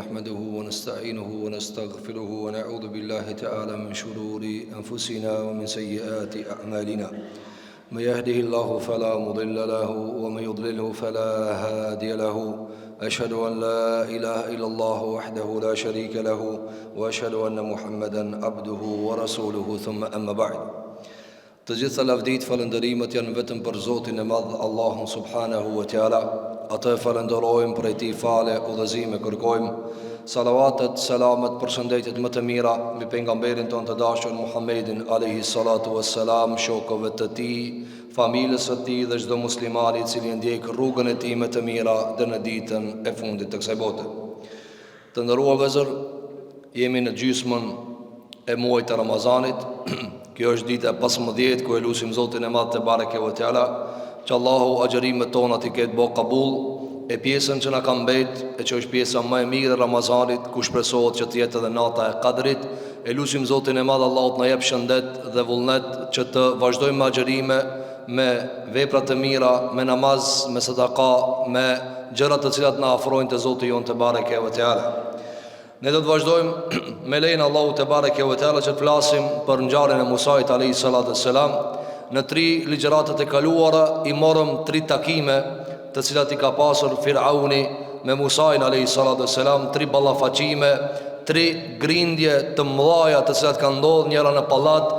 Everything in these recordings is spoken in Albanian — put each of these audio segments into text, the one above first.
نحمده ونستعينه ونستغفره ونعوذ بالله تعالى من شرور أنفسنا ومن سيئات أعمالنا من يهده الله فلا مضل له ومن يضلله فلا هادي له أشهد أن لا إله إلا الله وحده لا شريك له وأشهد أن محمدا عبده ورسوله ثم أما بعد Të gjitha lavditë, falënderimet janë vetëm për Zotin e Madh, Allahun subhanahu wa taala. Atë e falënderojmë, prej tij falje, udhëzime kërkojmë. Salavatet, selamet, përshëndetjet më të mira mbi pejgamberin tonë të dashur Muhammedin alayhi salatu wassalam, shokëve të tij, familjes së tij dhe çdo muslimani i cili e ndjek rrugën e tij me të mira deri në ditën e fundit të kësaj bote. Të nderuar vëllezër, jemi në gjysmën e muajit të Ramazanit. Kjo është dita e 15 ku e lusim Zotin e Madh tebareke ve teala, që Allahu agjërimet tona t'i ketë bo kabul e pjesën që na ka mbet e që është pjesa më e mirë e Ramazanit, ku shpresohet që të jetë edhe nata e Kadrit, e lusim Zotin e Madh Allahu të na jep shëndet dhe vullnet që të vazhdojmë me agjërime me vepra të mira, me namaz, me sadaka, me gjëra të cilat na afrojnë te Zoti jonë tebareke ve teala. Ne do të vazhdojmë me lejen e Allahut tebareke ve teala që të flasim për ngjarjen e Musait alayhi salatu selam. Në tri ligjëratat e kaluara i morëm tri takime të cilat i ka pasur Firauni me Musain alayhi salatu selam, tri ballafaqime, tri grindje të mëdha të cilat kanë ndodhur njëra në pallat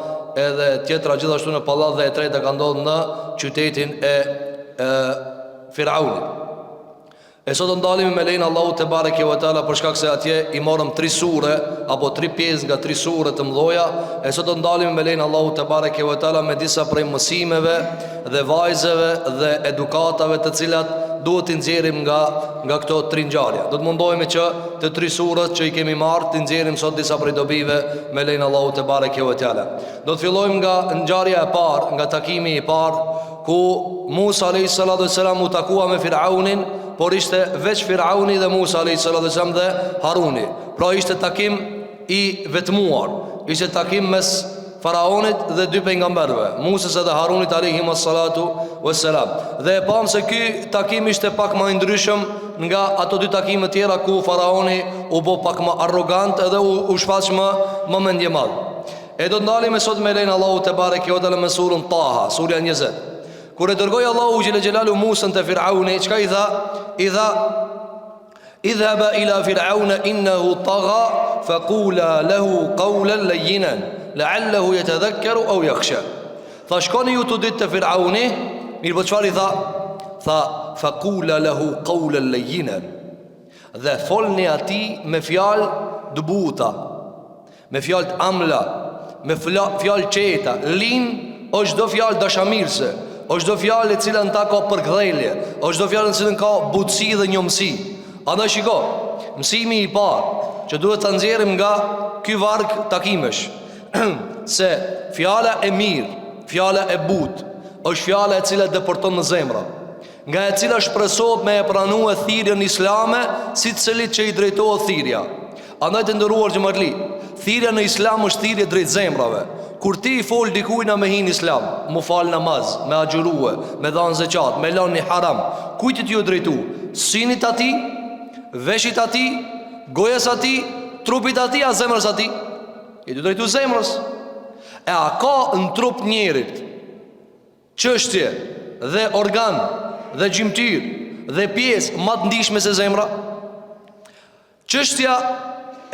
edhe tjetra gjithashtu në pallat dhe e treta ka ndodhur në qytetin e, e Firaunit. E sot do ndalemi me lejen e Allahut tebareke ve teala për shkak se atje i morëm tri sure apo tri pjesë nga tri sure të mëdha. E sot do ndalemi me lejen e Allahut tebareke ve teala me disa prej mësimeve dhe vaizeve dhe edukatave të cilat duhet t'i nxjerrim nga nga këto tri ngjarje. Do të mundohemi që të tri suret që i kemi marrë t'i nxjerrim sot disa prej dobive me lejen e Allahut tebareke ve teala. Do të fillojmë nga ngjarja e parë, nga takimi i parë ku Musa alayhi salatu wasalam u takua me Firaunin, por ishte veç Firauni dhe Musa alayhi salatu wasalam dhe Haruni. Pra ishte takim i vetmuar, ishte takim mes faraonit dhe dy pejgamberëve, Musës edhe Harunit alayhi salatu wasalam. Dhe e pamë se ky takim ishte pak më i ndryshëm nga ato dy takime tjera ku faraoni u bë pak më arrogant edhe u, u shfaq më më mendjemadh. E do të ndalemi sot me lejen e Allahut tebareke ve teala me surën Taha, surja 20. Kur e dërgoi Allahu xhele xhelaluhu Musën te Firauni, çka i tha? I tha Idhhaba ila Firauna innahu tagha faqula lahu qawlan layyinan la'allahu yatadhakkaru aw yakhsha. Tha shkoni ju të dy te Firauni, mirëpo çfarë i tha? Tha faqula lahu qawlan layyinan. Dhe folni atij me fjalë të buta. Me fjalë të amla, me fjalë qeta, lin është çdo fjalë dashamirëse, është çdo fjalë e cila në ta ka përkëdhelje, është çdo fjalë në cilën ka butësi dhe njomësi. Andaj shiko, mësimi i parë që duhet ta nxjerrim nga ky varg takimesh, se fjala e mirë, fjala e butë, është fjala e cila depërton në zemra, nga e cila shpresohet me e pranue thirrjen islame secilit që i drejtohet thirrja. Andaj të nderuar xhematli, thirrja në islam është thirrje drejt zemrave. Kur ti i fol dikujna me hi n'islam, mu fal namaz, me agjërue, me dhanë zeqat, me lanë një haram, kujt je tu ju drejtu? Synit atij, veshit atij, gojës atij, trupit atij, a zemrës atij? Je tu drejtu zemrës. E a ka në trup njerit, Çështje dhe organ dhe gjymtyrë dhe pjesë ma të ndishme se zemra. Çështja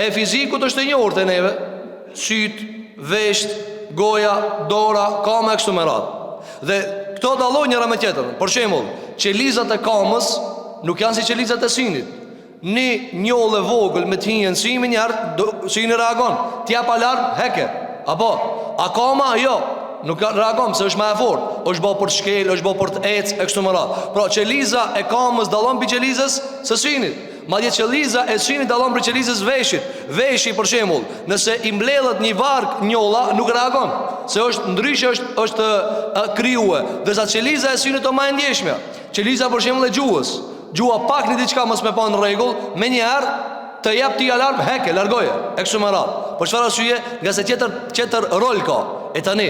e fizikut është e njohur te neve, sytë, vesht, goja, dora, kama e kështu me radhë. Dhe këto dallojnë njëra me tjetrën. Për shembull, qelizat e kamës nuk janë si qelizat e synit. Një njollë e vogël me të hi në sy menjëherë, syni reagon, t'jep alarm, heke. Apo, a kama, jo, nuk reagon, se është ma e fort, është bo për të shkel, është bo për të ecë, e kështu me radhë. Pra, qeliza e kamës dallon prej qelizës së synit. Madje qeliza e synit dallon prej qelizës veshit. Veshi, për shembull, nëse i mbledhet një varg njolla, nuk reagon, se është ndryshe është, është krijue. Ndërsa qeliza e synit o ma e ndjeshme. Qeliza, për shembull, e gjuhës. Gjuha pak një diçka mos me pa në rregull, menjëherë të jep ti alarm, heke, largoje, e kështu me radhë. Për çfarë arsye? Ngase tjetër tjetër rol ka. E tani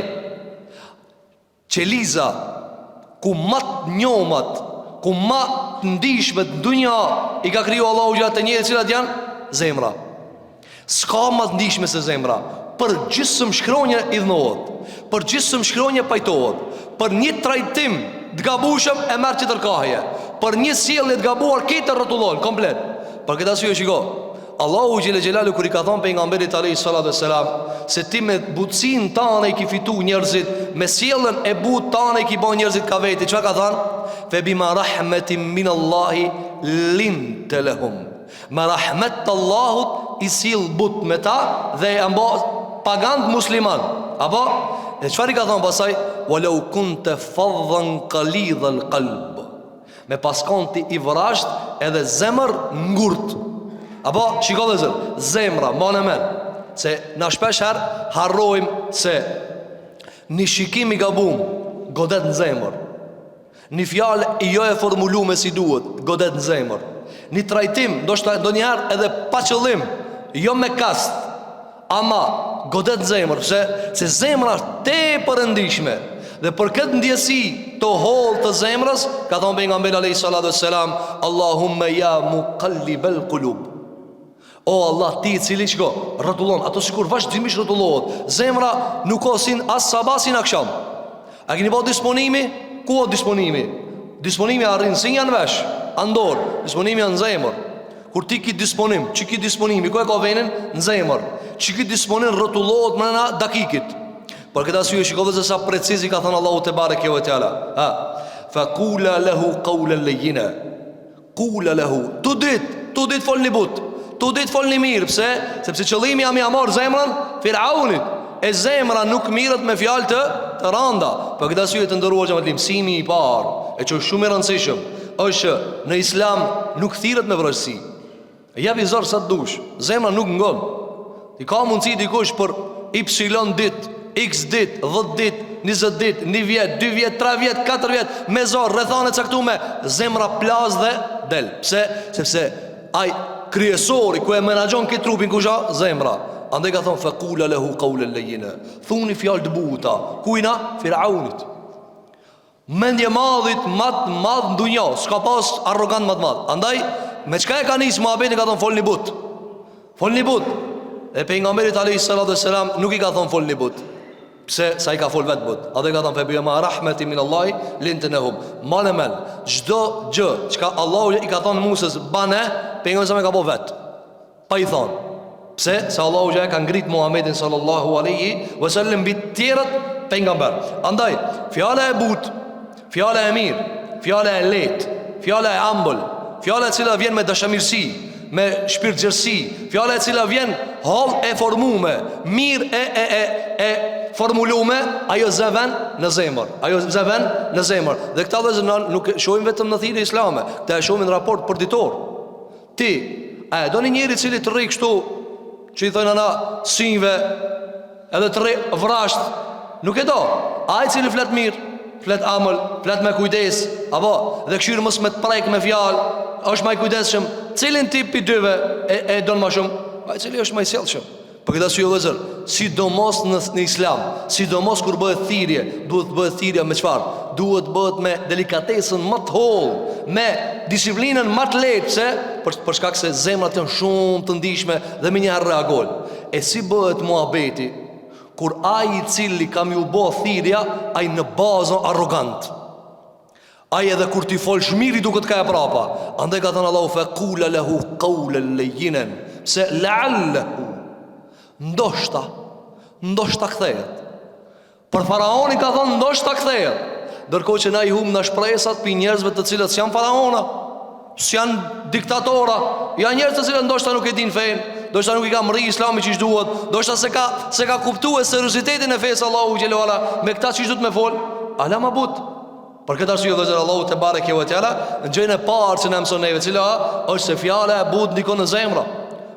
qeliza ku ma të njomat, ku ma të ndishmet në dunja i ka kriju Allahu xhel te njeriu cilat janë? Zemra. S'ka ma të ndishme se zemra. Për gjysëm shkronje idhnohet. Për gjysëm shkronje pajtohet. Për një trajtim të gabushëm e merr tjetër kahje. Për një sjellje të gabuar krejt e rrotullon komplet. Për këtë arsye shiko. Allahu xhele xhelaluhu kur i ka thonë pejgamberit alejhi salatu ve selam se ti me butësinë tane i ki fitu njerëzit, me sjelljen e butë tane i ki bo njerëzit ka veti, çka ka thonë? Fe bima rahmetin min Allahi linte lehum. Me rahmet të Allahut je sill but me ta dhe janë bo pagant musliman. Apo? E çfarë i ka thonë pasaj? Wa lau kunte fadhan galidhal kalb. Me pas kon ti i vrazhd edhe zemër ngurt. Apo, shiko vëllezër, zemra, mbane men. Se na shpesh herë harrojmë se një shikim i gabum godet në zemër. Një fjalë jo e formulume si duhet, godet në zemër. Një trajtim, ndoshta ndonjëherë edhe pa qëllim, jo me kast, ama godet në zemër, pse? Se zemra është tepër e ndishme. Dhe për këtë ndjesi të hollë të zemrës, ka thonë pejgamberi alejhi salatu ve selam, Allahumme ja mukallibel kulub. O Allah, ti i cili shiko, rrotullon, ato sikur vazhdimisht rrotullohet. Zemra nuk o si as sabah si n'aksham. A keni pa disponimi? Ku o disponimi? Disponimi arrin si në vesh, a n'dorë. Disponimi a në zemër. Kur ti ki disponim, që ki disponimi, ku e ka venin? Në zemër. Që ki disponim rrotullohet mrena dakikit. Për këtë arsye shiko vëllezër sa preciz i ka thënë Allahu tebareke ve teala. Ha. Fa kula lehu kaulen lejjina. Kula lehu Të dytë, të dytë folni but Të dytë folni mirë, pse? Sepse qëllimi a me ia marrë zemrën Firaunit E zemra nuk mirret me fjalë të, të randa Për këtë arsye të nderuar xhematli Mësimi i parë E që është shumë i rëndësishëm është që në islam nuk thirret me vrazhdësi Jepi zor sa të dush, zemra nuk ngon. I ka mundësi dikush për Y dit, X dit, 10 dit, 20 dit, 1 vjet, 2 vjet, 3 vjet, 4 vjet, me zor, rrethane caktume, zemra plas dhe del. Pse? Sepse ai kryesori ku e menaxhon këtë trupin kush a? Zemra. Andaj ka thonë fekula lehu kaulen lejjina. Thuni fjalë të buta. Kujna? Firaunit. Mendjemadhit ma të madh në dunja S'ka pas arrogant ma të madh Andaj, me çka e ka nisë muhabetin ka thonë folni but Folni but Dhe pejgamberit alejhi salatu ve selam Nuk i ka thonë folni but Pse, se ai ka fol vetë but Andaj ka thonë fe bima rahmetin min Allahi Linte lehum Mane men Çdo gjë Çka Allahu i ka thonë Musës Bane Pejgamberi e ka bo vetë Pa i thonë Pse? Se Allahu xh e ka ngrit Muhammedin sallallahu aleyhi ve sellem mbi tjerët pejgamber Andaj, fjala e but Fjala e mirë Fjala e lehtë Fjala e ambël Fjala e cila vjen me dashamirësi Me shpirtgjerësi Fjala e cila vjen hollë e formume Mirë e e e e formulume Ajo zë ven në zemër Ajo zë ven në zemër Dhe këta vëllezër na nuk e shohim vetëm në thirrje islame Këta e shohim në raport përditor Ti, a e do një njeri i cili të rri kështu, që i thojnë ana synjve, edhe të rri vrazhd, nuk e do. Ai i cili flet mirë, flet amël, flet me kujdes, apo, dhe kqyr mos me të prek me fjalë, është ma i kujdesshëm, cilin tip pi dyve e, e don ma shumë, ai i cili është ma i sjellshëm. Për këtë arsye vëllezër, sidomos në, në islam, sidomos kur bëhet thirrje, duhet të bëhet thirrja me çfarë? Duhet të bëhet me delikatesën më të hollë, me disiplinën më të lehtë, pse? Për, për shkak se zemrat janë shumë të ndishme dhe menjëherë reagojnë. E si bëhet muhabeti kur ai i cili ka m'ju bo thirrja, ai në bazë arrogant. Ai edhe kur t'i folsh mirë i duket ka e prapa. Andaj ka thënë Allahu fe kula lehu kaulen lejinen. Se leallehu. Ndoshta, ndoshta kthehet. Për faraonin ka thënë ndoshta kthehet. Ndërkohë që na i hum na shpresat pi njerëzve të cilët s'janë faraona, s'janë diktatora, janë njerëz të cilët ndoshta nuk e dinë fenë, ndoshta nuk i ka mrri islami qysh duhet, ndoshta s'e ka s'e ka kuptuar seriozitetin e fesë Allahu xhele ue ala, me këta qysh duhet me fol, ala ma but. Për këtë arsye vëllezër Allahu tebareke ve teala, në gjënë e parë që na mëson neve, cila është se fjala e butë ndikon në zemra.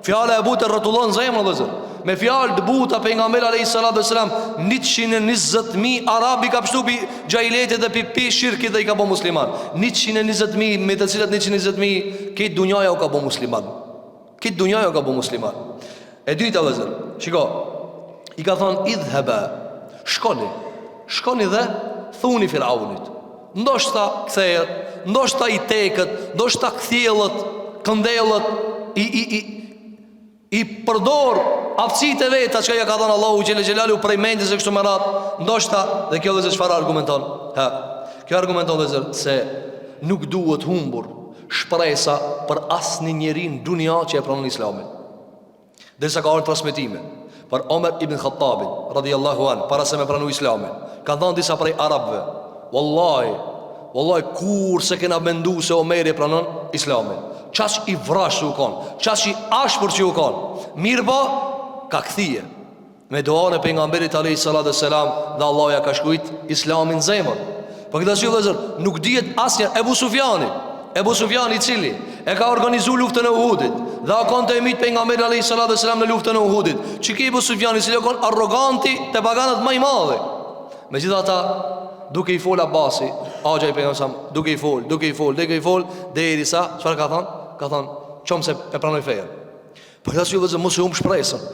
Fjala e butë e rrotullon zemrën vëllezër. Me fjalë të buta pejgamberi alayhi salatu wasalam 120.000 arabi i ka pshtu pi xhahilijetit dhe pi pi shirkit dhe i ka bo musliman. 120.000 me të cilat 120.000 krejt dunjaja u ka bo musliman. Krejt dunjaja u ka bo musliman. E dyta vëllezër, shiko, i ka thonë idhheba, shkoni, shkoni dhe thuni Firaunit. Ndoshta kthehet, ndoshta i teket, ndoshta kthjellet, këndellet, i, i, i. I përdor aftësitë e veta çka ja ka dhënë Allahu xhele xhelaluhu prej mendjes e kështu me radhë, ndoshta dhe kjo vëllezër çfarë argumenton? Ha. Kjo argumenton vëllezër se nuk duhet humbur shpresa për asnjë njeri në dunja që e pranon Islamin. Derisa ka ardhur transmetime për Omer ibn Khattabin radhiyallahu an para se me pranu Islamin, kanë thënë disa prej arabëve, wallahi Wallahi kurrë s'e kena mendu se Omeri e pranon Islamin. Qaq i vrazhdë që u kon, qaq i ashpër që u kon. Mirëpo, ka kthye me duan e pejgamberit alayhi salatu selam dhe Allahu ja ka shkrujt Islamin n'zemër. Për këtë arsye vëllezër, nuk dihet asnjë Ebu Sufjani, Ebu Sufjani i cili e ka organizu luftën e Uhudit dhe a kon tu e myt pejgamberin alayhi salatu selam në luftën e Uhudit. Qiky Ebu Sufjani i cili u kon arroganti te paganët më i madhi. Megjithatë, duke i fol Abasi, axha i pejgamberit sa, duke i fol, duke i fol, duke i fol, derisa, çfarë ka thon? Ka thon, qom se e pranoj fejen. Për këtë arsye vëllezër mos e humb shpresën.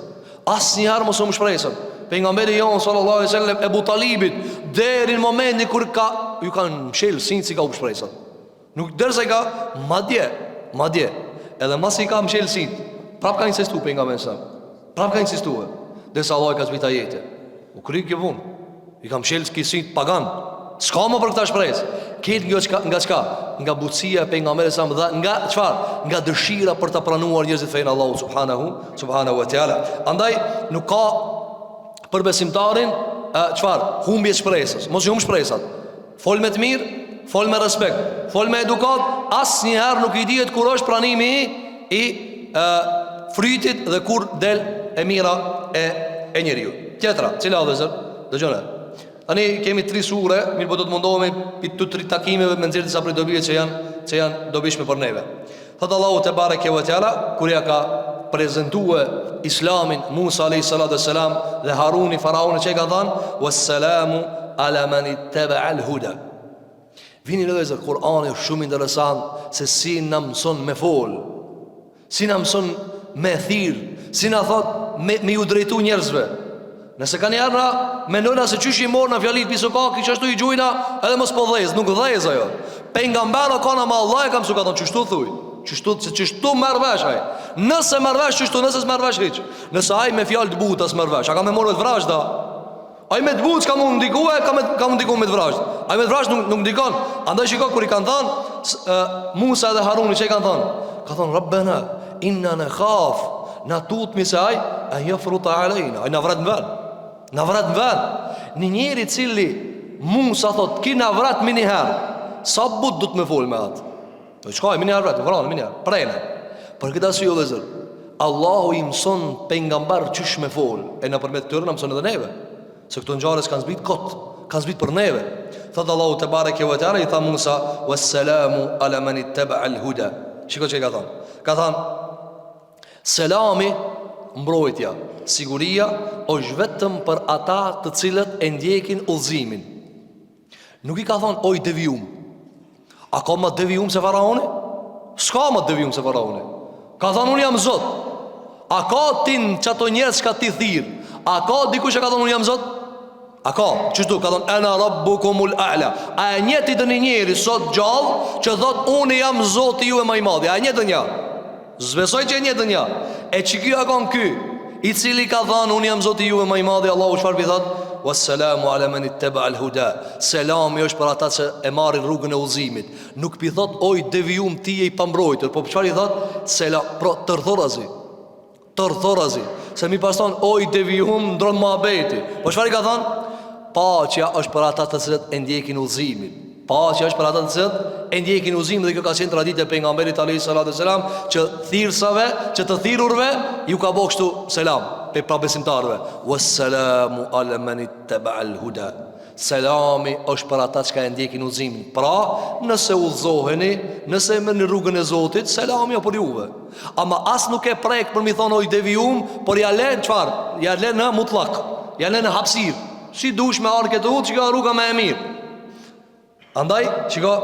Asnjëherë mos e humb shpresën. Pejgamberi jon sallallahu alaihi wasallam Ebu Talibit deri në momentin kur ka ju kanë mshel sytë s'i ka humb shpresën. Nuk derisa i ka madje, madje, edhe masi i ka mshel sytë, prap ka insistu pejgamberi sa. Prap ka insistue Derisa Allahu i ka zbrit ajete U kry kjo punë I ka mshel ky sytë pagan S'ka më për këta shpresë Këtë nga çka, nga çka Nga butësia e pejgamberit sa dhe Nga çfarë Nga dëshira për të pranuar njerëzit fenë e Allahut Subhanahu Subhanahu wa teala Andaj nuk ka për besimtarin Çfarë Humbje shpresës Mos i humb shpresat Fol me të mirë, fol me respekt, fol me edukatë, asnjëherë nuk i dihet kur është pranimi i, i e, frytit dhe kur del e mira e, e njeriut. Tjetra, cila vëllezër? Dëgjone. Tani kemi tri sure, mirëpo do të mundohemi pi të tri takimeve me nxjerr disa prej dobive që janë që janë dobishme për neve. Thot Allahu tebareke ve teala kur ja ka prezentue Islamin Musa alayhi salatu selam dhe Haruni faraonit çka i ka thanë wassalamu ala man ittaba al huda. Vini re vëllezër Kur'ani është shumë interesant se si na mëson me fol. Si na mëson me thirr, si na thot me, me ju drejtu njerëzve. Nëse kanjëherë na menojna se qysh i morna fjalitë pi sokaki, qashtu i gjujna, edhe mos po dhez, nuk dhez ajo. Pejgamber o kanë ama Allah e ka msu ka thonë, qështu thuj, qështu, se qështu merr vesh ai. Nëse merr vesh qështu, nëse s'merr vesh hiç. Nëse ai me fjalë të buta s'merr vesh, a ka me morë me të vrazhda? Ai me të butë s'ka mu ndiku e ka me, ka mu ndiku me të vrazhdë. Ai me të vrazhdë nuk, nuk ndikon. Andaj shiko kur i kanë thanë, Musa dhe Haruni çka i kanë thanë? Ka thonë, Rabbena, inna nekhaf, Na tutmi se ai, en jefruta alejna, ai na vret në vend. Na vret në vend. Një njeri i cili Musa thot, ky na vret menjëherë. Sa butë duhet me fol me atë? Po çka, menjëherë vret, vranë, menjëherë, prene. Për këtë arsye vëllezër, Allahu i mëson pejgamberët qysh me fol, e nëpërmjet këtyre na mëson edhe neve. Se këto ngjarje s'kanë zbrit kot, kanë zbrit për neve. Thot Allahu tebareke ve teala i tha Musa, "Wassalamu ala man ittaba al-huda." Shiko çka ka thënë. Ka thënë Selami, mbrojtja, siguria është vetëm për ata të cilët e ndjekin udhëzimin. Nuk i ka thonë oj devijum. A ka më devijum se faraoni? S'ka më devijum se faraoni. Ka thonë unë jam Zot. A ka ti në qato njerëz çka ti thirr? A ka dikush që ka thonë unë jam Zot? A ka, qështu, ka thonë, ena rabbukumul a'la A e njeh ti ndonjë njeri sot gjallë Që thot, unë jam zoti juve ma i madhi A e njeh ndonjë S'besoj që e njeh ndonjë E qiky a kon ky I cili ka thonë, unë jam zoti juve ma i madhi Allahu çfarë p'i thot Wassalamu ala men itteba al huda Selami është për ata që e marrin rrugën e udhëzimit Nuk p'i thot, oj devijum ti je i pambrojtur Po çfarë i thot, Selam, pra tërthorazi Tërthorazi Se m'i pas thonë Oj devijum ndron muhabeti Po çfarë i ka thonë Paqja është për ata të cilët e ndjekin udhëzimin Paqja është për ata të cilët e ndjekin udhëzimin Dhe kjo ka qenë traditë e pejgamberit alejhi salatu selam Që thirrsave, që të thirrurve Ju ka bo kështu selam Pe pabesimtarëve Wassalamu ala men itteba al huda Selami është për ata çka e ndjekin udhëzimin. Pra, nëse udhëzoheni, nëse e merrni rrugën e Zotit, selami është për juve. Ama as nuk e prek për m'i thonë oj devijum, por ja len çfarë? Ja len në mutlak. Ja len në hapësirë. Si dush me ardh këtë udhë, qikjo rruga më e mirë. Andaj, shiko,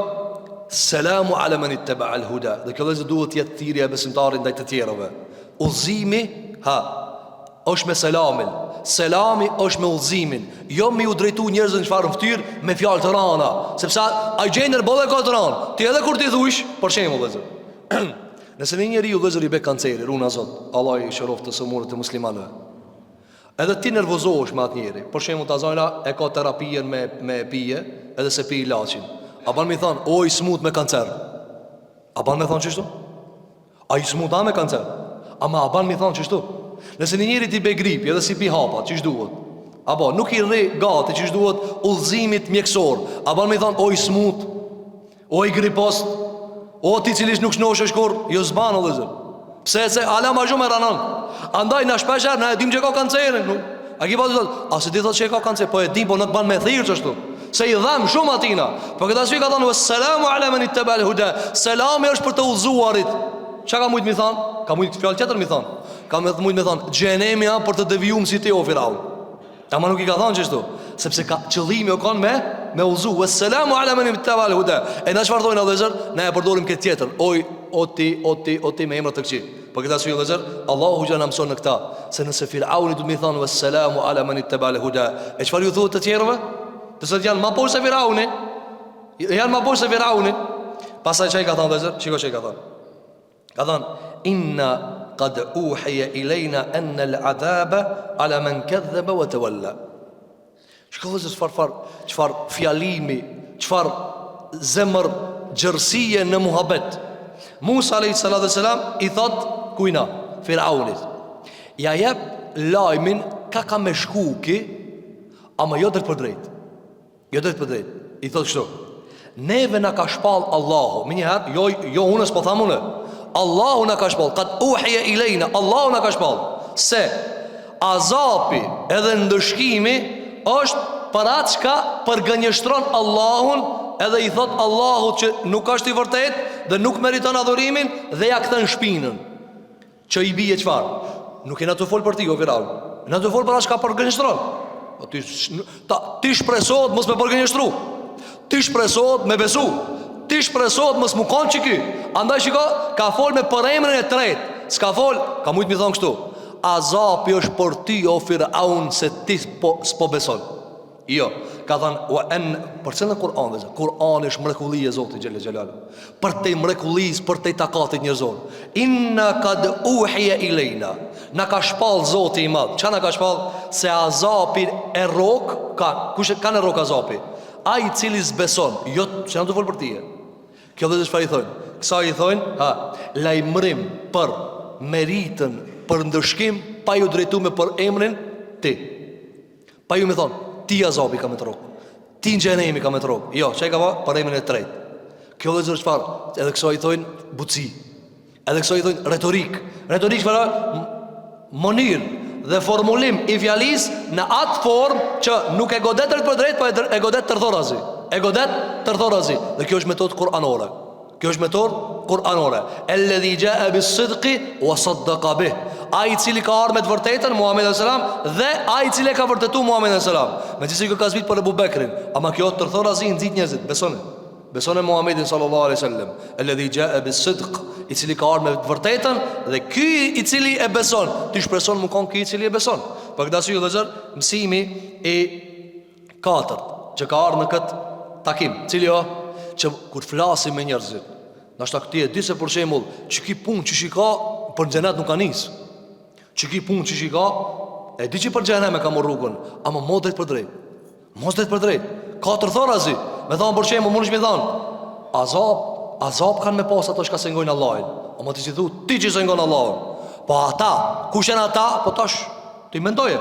selamu ala men itteba al huda. Dhe kjo vëllezër duhet të jetë thirrja e besimtarit ndaj të tjerëve. Udhëzimi, ha, është me selamin. Selami është me udhëzimin. Jo me ju drejtu njerëzve në çfarë në fytyrë me fjalë të rana, sepse ai gjendjen boll e ka të ranë. Ti edhe kur ti thush, për shembull vëllezër. Nëse një njeriu vëllezër i bje kanceri, runa Zot, Allahu i shëroftë të sëmurët e muslimanëve. Edhe ti nervozohesh me atë njeri. Për shembull ta zojna e ka terapien me me pije, edhe s'e pi ilaçin. A ban me i thon, o i smut me kancer. A ban me thon qështu? A i smut a me kancer? Ama a ban me i thon qështu? Nëse një njeri t'i bje gripi edhe s'i pi hapat, qysh duhet? Apo nuk i rri gati qysh duhet udhëzimit mjekësor. A ban me i thon, o i smut? O i gripost O ti cili nuk shnoshesh kurrë Jo s'ban o vëllezër Pse se ala ma shumë e ranon Andaj na shpeshherë Na e dim që ka kancerin nuk. A ki pa të thot A s'e di thot që e ka kancer Po e dim po nuk ban me thirrë qashtu Se i dhem shumë atina Po këtë arsye ka thonë Selamu ala men itteba el huda Selami është për të udhëzuarit Çka ka mujtë mi thonë? Ka mujtë fjalë tjetër mi thonë Ka mujtë mi thonë Xhehenemi a për të devijum si ti o firaun Ama nuk i ka thonë qështu Sepse ka qëllimi o konë me Me udhzu Ve selamu ala men itteba el huda E na çfarë thojnë vëllezër Na e përdorim këtë tjetër Oj, o ti, o ti, o ti me emra të këqij Për këtë arsye vëllezër Allahu xhel na mëson në këta Se nëse Firauni du me i thonë Ve selamu ala men itteba el huda E çfarë ju thuhet të tjerëve? Të cilët janë ma poshtë se Firauni Janë ma poshtë se Firauni Pastaj ça i ka thonë vëllezër Shiko ça i ka thonë Ka thënë, inna kad uhije ilejna enne l'adhabe ala men kedhebe ve tevella. Shiko vëllezër çfarë far, çfarë fjalimi, çfarë zemërgjerësie në muhabet. Musa a.s. i thot kujna, Firaunit. Ja jep lajmin ka ka me shku ki, ama jo drejtpërdrejt. Jo drejtpërdrejt. I thotë kështu. Neve na ka shpall Allahu, menjëherë, jo jo unë s'po tham unë. Allahu na ka shpall, kad uhije ilejna, Allahu na ka shpall se azapi edhe ndëshkimi është për atë çka përgënjeshtron Allahun edhe i thot Allahut që nuk është i vërtet dhe nuk meriton adhurimin dhe ja kthen shpinën. Që i bie çfarë? Nuk jena tu fol për ti, o Firaun. Jena tu fol për atë çka përgënjeshtron. Po ti ta ti shpresohet mos me përgënjeshtru. Ti shpresohet me besu. Ti shpresohet mos mu kon qiky. Andaj shiko, ka fol me përemrin e tretë. S'ka fol, ka mujt mi thon kështu. Azapi është për ty o Firaun se ti po s'po beson. Jo, ka thënë wa en përcjellne Kur'an vëllezër. Kur'ani është mrekulli e Zotit xhele xhelaluhu. Përtej mrekullisë, përtej takatit njerëzor. Inna kad uhije ilejna. Na ka shpall Zoti i madh. Çka na ka shpall? Se azapi e rrok, ka kush e kan e rrok azapi? Ai i cili s'beson, jo, s'jena tu fol për ty. Kjo vëllezër çfarë i thonë? Kësaj i thonë, ha, lajmërim për meritën, për ndëshkim, pa ju drejtu me përemrin ti. Pa ju me thonë, ti azabi ka me të rrok Ti në xhehenemi ka me të rrok Jo, ça i ka ba? Përemrin e tretë Kjo vëllezër çfarë? Edhe kësaj i thojnë butësi Edhe kësaj i thojnë retorik Retorik çfarë? Mënyrë dhe formulim i fjalisë në atë formë që nuk e godet drejtpërdrejt, po e godet tërthorazi. E godet tërthorazi. Dhe kjo është metodë kuranore. Kjo është metodë kuranore. Alladhi jaa bis-sidqi wa saddaqa bih. Ai i cili ka ardhur me të vërtetën Muhamedi alayhis salam dhe ai i cili e ka vërtetuar Muhamedin alayhis salam. Megjithëse kjo ka zbrit për Abu Bekrin, ama kjo tërthorazi nxit njerëzit, besoni. Besoni Muhamedin sallallahu alaihi wasallam, alladhi jaa bis-sidq, i cili ka ardhur me të vërtetën dhe ky i cili e beson, ti shpreson me kon ky i cili e beson. Për këtë arsye vëllezër, mësimi i katërt që ka ardhur në këtë takim, cili o që kur flasim me njerëzit, ndoshta ti e di se për shembull, që ki punë që shi ka për xhenet nuk ka nis. Që ki punë që shi ka, e di që për xhehenem e ka marrë rrugën, ama mos drejtpërdrejt. Mos drejtpërdrejt. Ka tërthorazi, me thonë për shembull, mundesh me thonë, azab, azab kanë me pas ato çka s'e ngojnë Allahin. Ama ti si thu, ti që s'e ngon Allahun. Po ata, kush janë ata? Po tash Ti mendoje.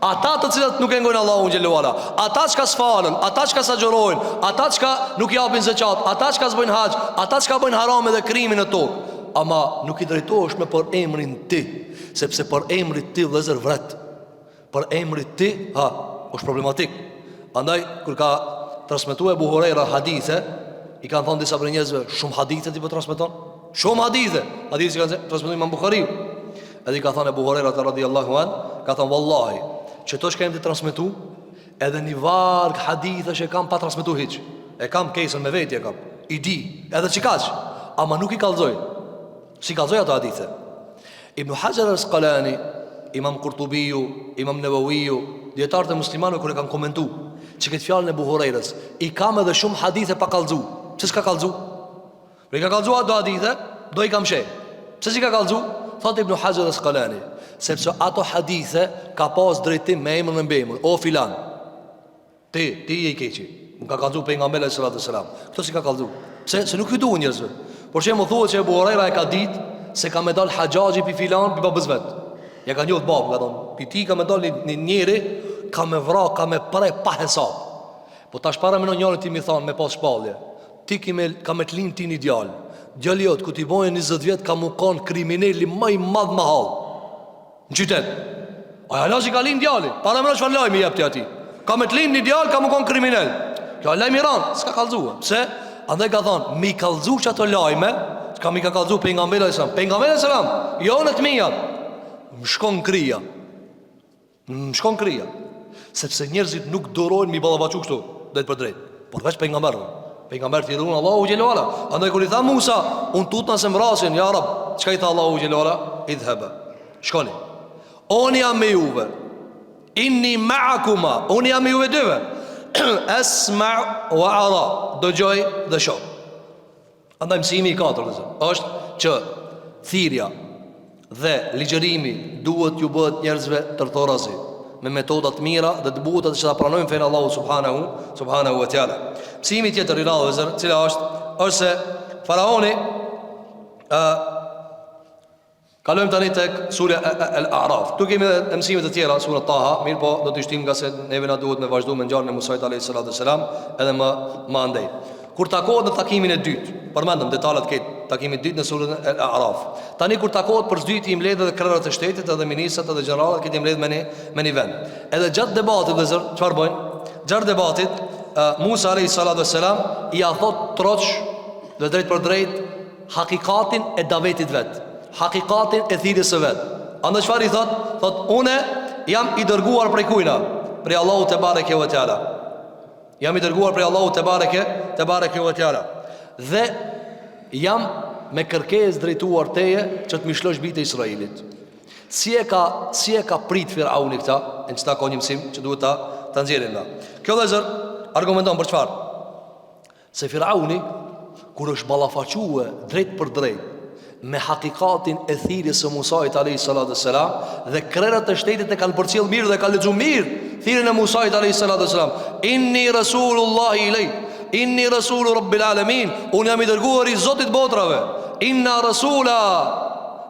Ata të cilët nuk e ngojnë Allahun xhele ue ala, ata çka s'falen, ata çka s'agjërojnë, ata çka nuk japin zeqat, ata çka s'bëjnë haxh, ata çka bëjnë harame dhe krime në tokë. Ama nuk i drejtohesh me përemrin ti, sepse përemri ti vëllezër vret. Përemri ti, ha, është problematik. Andaj kur ka transmetuar Ebu Hurejra hadithe, i kanë thënë disa prej njerëzve, shumë hadithe ti po transmeton. Shumë hadithe, hadithe që kanë transmetuar Imam Buhariu. Edhe i ka thënë Ebu Hurejra radiallahu an, ka thënë vallahi, qëto çka jem tu transmetu, edhe një varg hadithe që e kam pa transmetu hiç. E kam kesën me veti e kam. I di, edhe qikaq, ama nuk i kallzoj. S'i kallzoj ato hadithe. Ibn Hajar al-Asqalani, Imam Kurtubiu, Imam Neveviu, dijetarët e muslimanëve kur e kanë komentu që këtë fjalën e Ebu Hurejrës, i kam edhe shumë hadithe pa kallzu. Pse s'ka kallzu? Po i ka kallzu do hadithe, do i kam sheh. Pse s'i ka kallzu? Thot Ibn Hajar Asqalani, sepse ato hadithe ka pas drejtim me emër dhe mbiemër, o filan. Ti, ti je i keqi. Më ka kallzu pejgamberi alejhi salatu selam. Këto s'i ka kallzu. Pse? Se nuk ju duhen njerëzve. Por shembull thuhet se Ebu Hurajra e ka ditë se ka me dal Haxhaxhi pi filan pi babës vet. Ja ka njoft babën, ka thonë, pi ti ka me dal një, një njeri, ka me vra, ka me pre pa hesap. Po tash paramendo njërit ti mi thonë me pas shpallje. Ti ki me, ka me të lind ti një djalë. Djali jot, kur t'i bojë 20 vjet, ka mu konë krimineli ma i madh n'mahallë. Në qytet. Ai hala s'i ka lind djali. Paramendo çfarë lajmi jep ti atij. Ka me të lind një djalë, ka mu konë kriminel. Kjo lajm i ranë, s'ka kallzue. Pse? Andaj ka thonë, mi kallzu qato lajme, çka m'i ka kallzu pejgamberi alejhi selam. Pejgamberi alejhi selam, jo në të mijat. Më shkon kryja. Më shkon kryja. Sepse njerëzit nuk durojnë mi ballafaqu kështu, drejtpërdrejt. Por veç pejgamberëve. Pejgamberët i run Allahu xhele ue ala. Andaj kur i tha Musa, unë tutna se m'vrasin, ja Rab, çka i tha Allahu xhele ue ala? Idhheba. Shkoni. Unë jam me juve. Inni ma'akuma. Unë jam me juve dyve. Esma wa ara. Dëgjoj dhe shoh. Andaj mësimi i katërt vëllezër, është që thirrja dhe ligjërimi duhet t'ju bëhet njerëzve tërthorazi me metoda të mira dhe të buta që ta pranojnë fenë e Allahut subhanahu subhanahu wa taala. Mësimi tjetër i radhës vëllezër, cila është është se faraoni ë Kalojmë tani tek surja El-A'raf. Ktu kemi edhe mësime të tjera sura Taha, mirëpo do t'i shtim ngase neve na duhet me vazhdu me ngjarjen e Musait alayhis salatu selam edhe më më andej. Kur takohet në takimin e dytë, përmendëm detalet këtë takimit të dytë në surën El-A'raf. Tani kur takohet për së dyti i mbledh edhe krerët e shtetit, edhe ministrat, edhe gjeneralët, këtë i mbledh me një me një vend. Edhe gjatë debatit vëllezër, çfarë bëjnë? Gjatë debatit, Musa alayhis salatu selam ia thot troç dhe drejtpërdrejt hakikatin e davetit vet, hakikatin e thirrjes së vet. Andaj çfarë i thot? Thot unë jam i dërguar prej kujna? Prej Allahut tebareke ve teala. Jam i dërguar prej Allahut tebareke, tebareke ve teala. Dhe jam me kërkesë drejtuar teje që të m'i shlosh bijtë e Israilit. Si e ka si e ka prit Firauni këta? E në qëta ka një mësim që duhet ta ta nxjerrim na. Kjo vëllezër argumenton për çfarë? Se Firauni, kur është ballafaque drejtpërdrejt me hakikatin e thirrjes së Musait alayhi salatu selam dhe krerët e shtetit e kanë përcjell mirë dhe kanë lexu mirë thirrjen e Musait alayhi salatu selam inni rasulullahi ilay inni rasulu rabbil alamin unë jam i dërguar i Zotit botrave inna rasula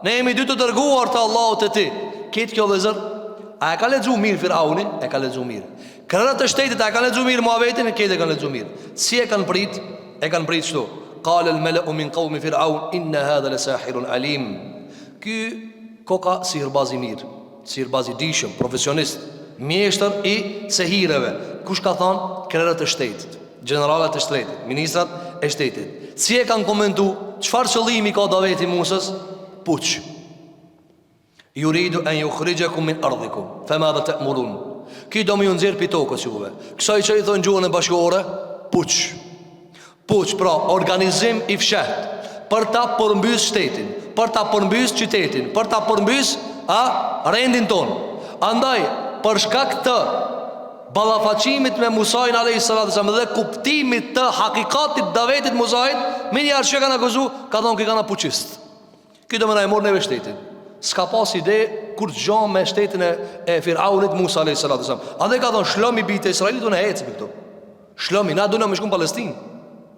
ne jemi dy të dërguar të Allahut te ti këtë kjo vëllezër a e ka lexu mirë Firauni e ka lexu mirë Krerët e shtetit a e kanë lexu mirë muhabetin, këtë e kanë lexu mirë. Si e kanë prit? E kanë prit kështu. Qala al mala'u min qawmi fir'aun inna hadha la sahirun alim. Ky koka sihirbaz i mirë, sihirbaz i dijshëm, profesionist, mjeshtër i sehireve. Kush ka thënë? Krerët e shtetit, gjeneralat e shtetit, ministrat e shtetit. Si e kanë komentu? Çfarë qëllimi ka daveti i Musës? Puç. Yuridu an yukhrijakum min ardikum famadha ta'murun. Ky do me ju nxjerr pi tokës juve. Kësaj që i thonë gjuhën e bashkëkohore, puç. Puç, pra organizim i fshehtë për ta përmbys shtetin, për ta përmbys qytetin, për ta përmbys a rendin tonë. Andaj, për shkak të ballafaqimit me Musain alayhis salatu wasallam dhe kuptimit të hakikatit davetit Musait, menjëherë që kanë akuzu, ka thonë ky kana puçist. Ky do me na e morë neve shtetin. S'ka pas ide kurgjo me shtetin e, e Firaunit Musa a.s. Andaj ka thonë, shlomi bijtë e Israelit, unë e hecë këtu. Shlomi, na duna me shku në Palestinë.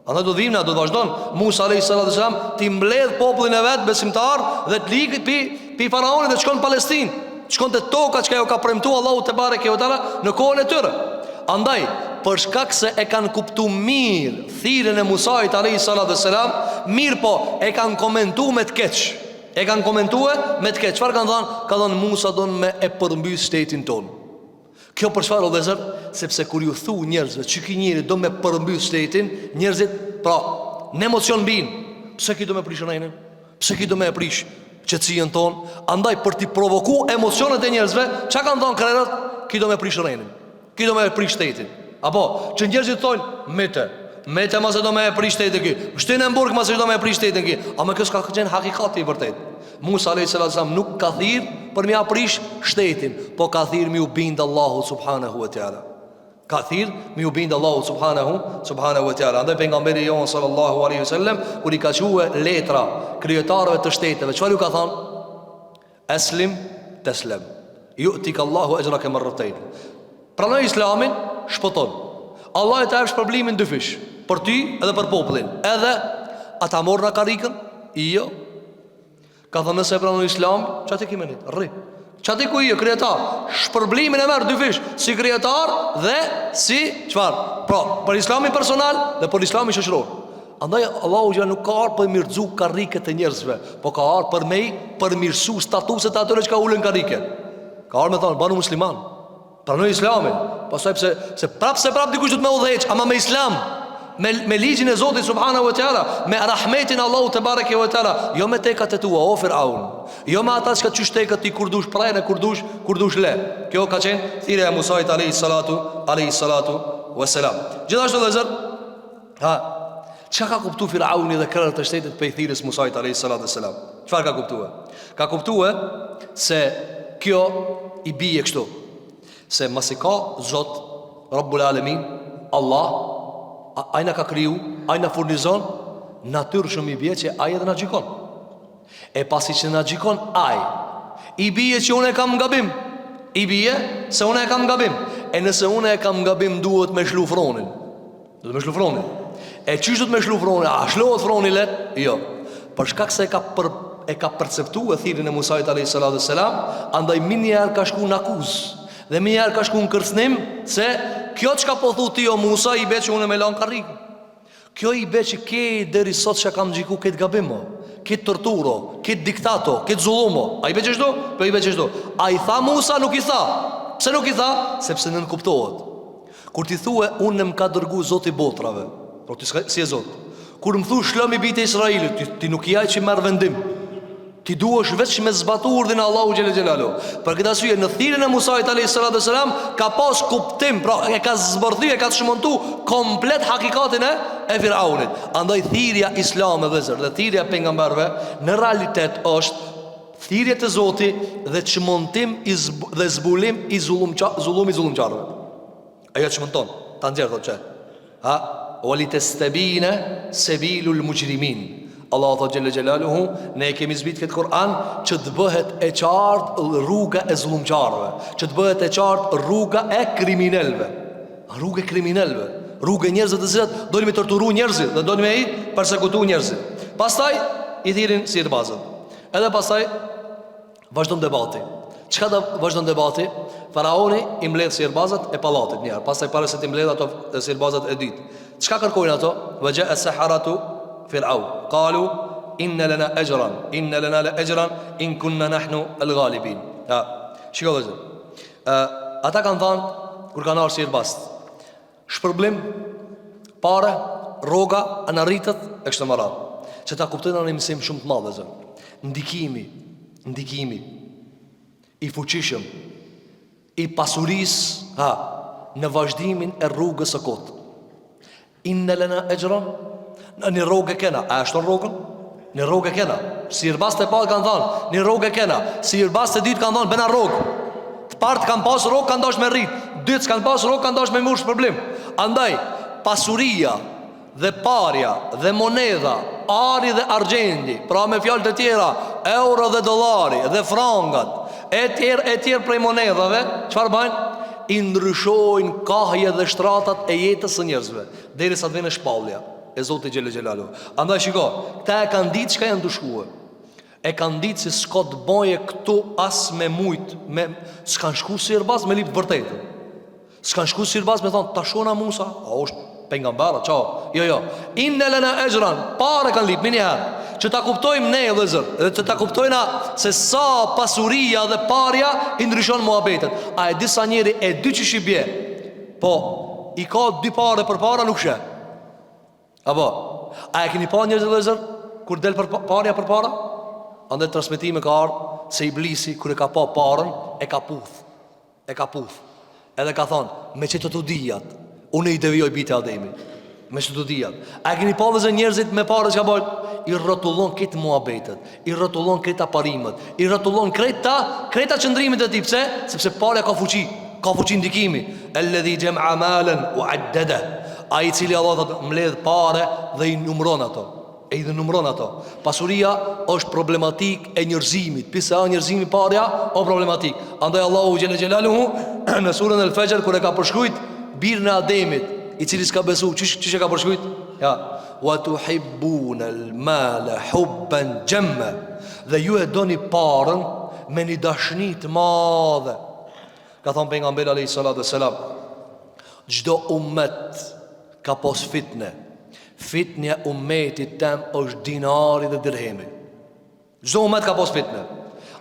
Andaj do të vim, na do të vazhdon Musa a.s. T'i mbledh popullin e vet besimtar dhe të likit pi, pi faraonit dhe të shkon në Palestinë. Të shkon te toka çka ju ka premtu Allahu tebareke ve teala në kohën e tyre. Andaj, për shkak se e kanë kuptu mirë thirrjen e Musait alayhi salatu selam, mirëpo e kanë komentu me të keq. E kanë komentue me të keq. Çfarë kanë thënë? Ka thënë Musa don me e përmbys shtetin tonë. Kjo për çfarë o vëllezër? Sepse kur ju thu njerëzve që ky njeri do me përmbys shtetin, njerëzit pra në emocion bin. Pse ky do me prish rendin? Pse ky do me e prish qetësinë tonë? Andaj për t'i provoku emocionet e njerëzve, çka kanë thënë krerët? Ky do me prish rendin. Ky do me e prish shtetin. Apo, që njerëzit thonë, mete, mete mase do me e prish shtetin ky. Shtine në burg mase do me e prish shtetin ky. Ama kjo s'ka qenë hakikati i vërtet. Musa a.s. nuk ka thirr për me ia prish shtetin, po ka thirr me ju bind Allahu subhanahu wa ta'ala. Ka thirr me ju bind Allahut subhanahu subhanahu wa taala. Andaj pejgamberi jon sallallahu alaihi wasallam kur i ka çue letra kryetarëve të shteteve, çfarë ju ka thënë? Eslim teslem. Ju'tika Allahu ejrake merretein. Pranoj Islamin, shpëton. Allahu ta jep shpërblimin dyfish, për ty edhe për popullin. Edhe ata morën karrikën? Jo. Ka thënë nëse e pranon Islamin, qaty ki me nejt, rri. Qaty ku je kryetar, shpërblimin e merr dyfish, si kryetar dhe si çfarë? Pra, për Islamin personal dhe për Islamin shoqëror. Andaj Allahu xhel nuk ka ardhur për me rrxu karriket e njerëzve, po ka ardhur për me përmirësu statuset e atyre që ka ulën karrike. Ka ardhur me thonë, banu musliman. Pranoj Islamin. Pastaj pse se prap se prap dikush duhet me udhëheq, ama me Islam, me me ligjin e Zotit subhanahu wa taala, me rahmetin e Allahut tebareke ve teala, jo me tekat e tua o Firaun. Jo me ata çka qysh teket ti kur dush prene kur dush, kur dush le. Kjo ka qenë thirrja e Musait alayhi salatu, alayhi salatu wassalam. Gjithashtu vëllezër, ha Çka ka kuptu Firauni dhe krerët e shtetit prej thirrjes Musait alayhi salatu wassalam? Çfarë ka kuptue? Ka kuptue se kjo i bie kështu. Se masi ka Zot Rabbul Alamin, Allah, ai na ka kriju, ai na furnizon, natyrshëm i bie që ai edhe na gjykon. E pasi që na gjykon ai, i bie që unë e kam gabim. I bie se unë e kam gabim. E nëse unë e kam gabim duhet me shlu fronin. Duhet me shlu fronin. E qysh duhet me shlu fronin? A shlohet froni let? Jo. Për shkak se e ka për, e ka perceptu e thirrjen e Musait alayhi salatu selam, andaj menjëherë ka shku në akuzë. Dhe menjëherë ka shku në kërcënim se kjo çka po thu ti o Musa i be që unë me lan karrikën. Kjo i be që ke deri sot që kam gjyku këtë gabim o, këtë torturë o, këtë diktat o, këtë zullum o. A i be qështu? Po i be qështu. A i tha Musa? Nuk i tha. Pse nuk i tha? Sepse nënkuptohet. Kur ti thue unë më ka dërgu Zoti botrave, po ti s'je Zot. Kur më thu shlomi bijtë e Israilit, ti, ti nuk je ai që merr vendim. Ti duhesh veç me zbatu urdhrin e Allahu xhele xhelaluhu. Për këtë arsye në thirrjen e Musait alayhis salatu selam ka pas kuptim, pra e ka zbërthy, e ka çmontu komplet hakikatin e e Firaunit. Andaj thirrja islame vëllezër dhe thirrja e pejgamberëve në realitet është thirrje te Zoti dhe çmontim i zb dhe zbulim i zullumqa, zullumit zullumqarëve. Ajo çmonton, ta nxjerr thotë që. Ha, wa li tastabina sabilul mujrimin. Allahu thotë xhele xhelaluhu, ne e kemi zbrit këtë Kur'an që të bëhet e qartë rruga e zullumqarëve, që të bëhet e qartë rruga e kriminelëve. Rruga e kriminelëve, rruga e njerëzve të cilët dojnë me torturu njerëzit dhe dojnë me i persekutu njerëzit. Pastaj i thirrin sihirbazët. Edhe pastaj vazhdon debati. Çka do vazhdon debati? Faraoni i mbledh sihirbazat e pallatit një herë, pastaj para se t'i mbledh ato sihirbazat e dytë. Çka kërkojnë ato? Wa ja'a saharatu Fir'aun. Qalu inna lana ajran, inna lana la ajran in kunna nahnu al-ghalibin. Ha, shiko vëllezër. Ë, ata kanë thënë kur kanë ardhur sihirbazët. Shpërblim, pare, rroga, a na rritet e kështu me radhë. Që ta kuptojmë një mësim shumë të madh vëllezër. Ndikimi, ndikimi i fuqishëm i pasurisë, ha, në vazhdimin e rrugës së kotë. Inna lena exhran, në një rrogë e kena, a e shton rrogën? Një rrogë e kena. Sihirbazët e parë kanë thanë, një rrogë e kena. Sihirbazët e dytë kanë thanë, bena rrogë. Të parët kanë pas rrogë, kanë dasht me rrit. Dytë s'kanë pas rrogë, kanë dasht me marrë shpërblim. Andaj, pasuria dhe parja dhe monedha, ari dhe argjendi, pra me fjalë të tjera, euro dhe dollari dhe frangat, e tjerë e tjerë prej monedhave, çfarë bajnë? I ndryshojnë kahje dhe shtratat e jetës së njerëzve, derisa të vjen shpallja. e Zotit xhele xhelaluhu. Andaj shiko, këta e kanë ditë çka janë tu shkue. E kanë ditë se s'ka të boje këtu as me mujt, me s'kanë shku sihirbaz me lyp vërtetën. S'kanë shku sihirbaz me thonë, ta shohna Musa, a është pejgamber, a ça? Jo, jo. Inne lena exhran, pare kanë lyp, menjëherë. Që ta kuptojmë ne, vëllezër, dhe që ta kuptojna se sa pasuria dhe parja i ndryshon muhabetet. A e di sa njeri e di qysh i bje? Po, i ka dy pare përpara nuk sheh. Apo, a e keni pa njerëzit vëllezër kur del për parja përpara? Andaj transmetime ka ardhur se iblisi kur e ka pa parën e ka puth. E ka puth. Edhe ka thonë, me qëto të dyjat, unë i devijoj bijtë e Ademit. Me qëto të dyjat. A e keni pa vëllezër njerëzit me pare çka bojnë? I rrotullon krejt muhabetet, i rrotullon krejt parimet, i rrotullon krejt krejt qëndrimet e tij. Pse? Sepse parja ka fuqi. Ka fuqi ndikimi. Alladhi jama'a malan wa 'addada. Ai i cili Allah thotë mbledh pare dhe i numëron ato. E i dhe numëron ato. Pasuria është problematikë e njerëzimit. Pse a njerëzimi parja o problematik. Andaj Allahu xhele xhelaluhu në surën El Fexhr kur e ka përshkrujt birin e Ademit, i cili s'ka besu, qysh qysh e ka përshkrujt? Ja, wa tuhibbuna al-mala hubban jamma. Dhe ju e doni parën me një dashni të madhe. Ka thonë pejgamberi alayhi salatu selam, çdo ummet ka pos fitne. Fitnja e ummetit tem është dinari dhe dirhemi. Çdo ummet ka pos fitne.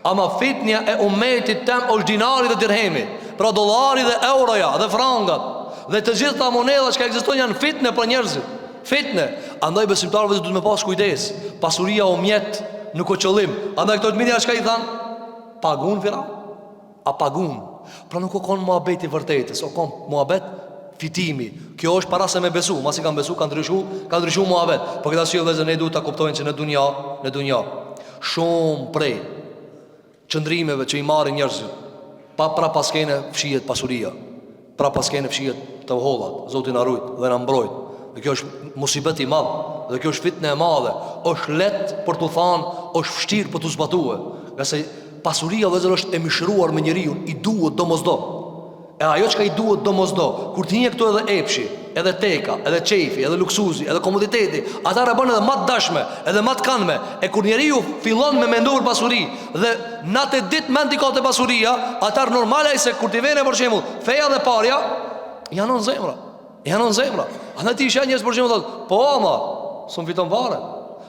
Ama fitnja e ummetit tem është dinari dhe dirhemi. Pra dollari dhe euroja dhe frangat dhe të gjitha monedhat që ekzistojnë janë fitne për njerëzit. Fitne. Andaj besimtarëve duhet me pas kujdes. Pasuria o mjet, nuk o qëllim. Andaj këto të mirë çka i thanë? Pagun Firaun. A pagun. Pra nuk o kon muhabeti i vërtetës, o kon muhabet fitimi. Kjo është para se me besu, masi kanë besu, kanë ndryshu, kanë ndryshu muhabet. Për këtë arsye vëllezër ne duhet ta kuptojmë që në dunja, në dunja shumë prej qëndrimeve që i marrin njerëzit, pa prapa skene fshihet pasuria. Prapa skene fshihet të hollat, Zoti na rujt dhe na mbrojt. Dhe kjo është musibet i madh, dhe kjo është fitne e madhe. Është lehtë për t'u thanë, është vështirë për t'u zbatue. Ngase pasuria vëllezër është e mishëruar me njeriun, i duhet domosdo. E ajo çka i duhet domosdo, kur të hijë këtu edhe epshi, edhe teka, edhe qejfi, edhe luksuzi, edhe komoditeti, atëherë e bën edhe ma të dashme, edhe ma të kanme. E kur njeriu fillon me mendu për pasuri dhe natë e ditë mend i ka te pasuria, atëherë normal ai se kur t'i vene për shembull, feja dhe parja janë në zemra. Janë në zemra. Andaj ti sheh njerëz për shembull thotë, po ama, s'um fiton fare.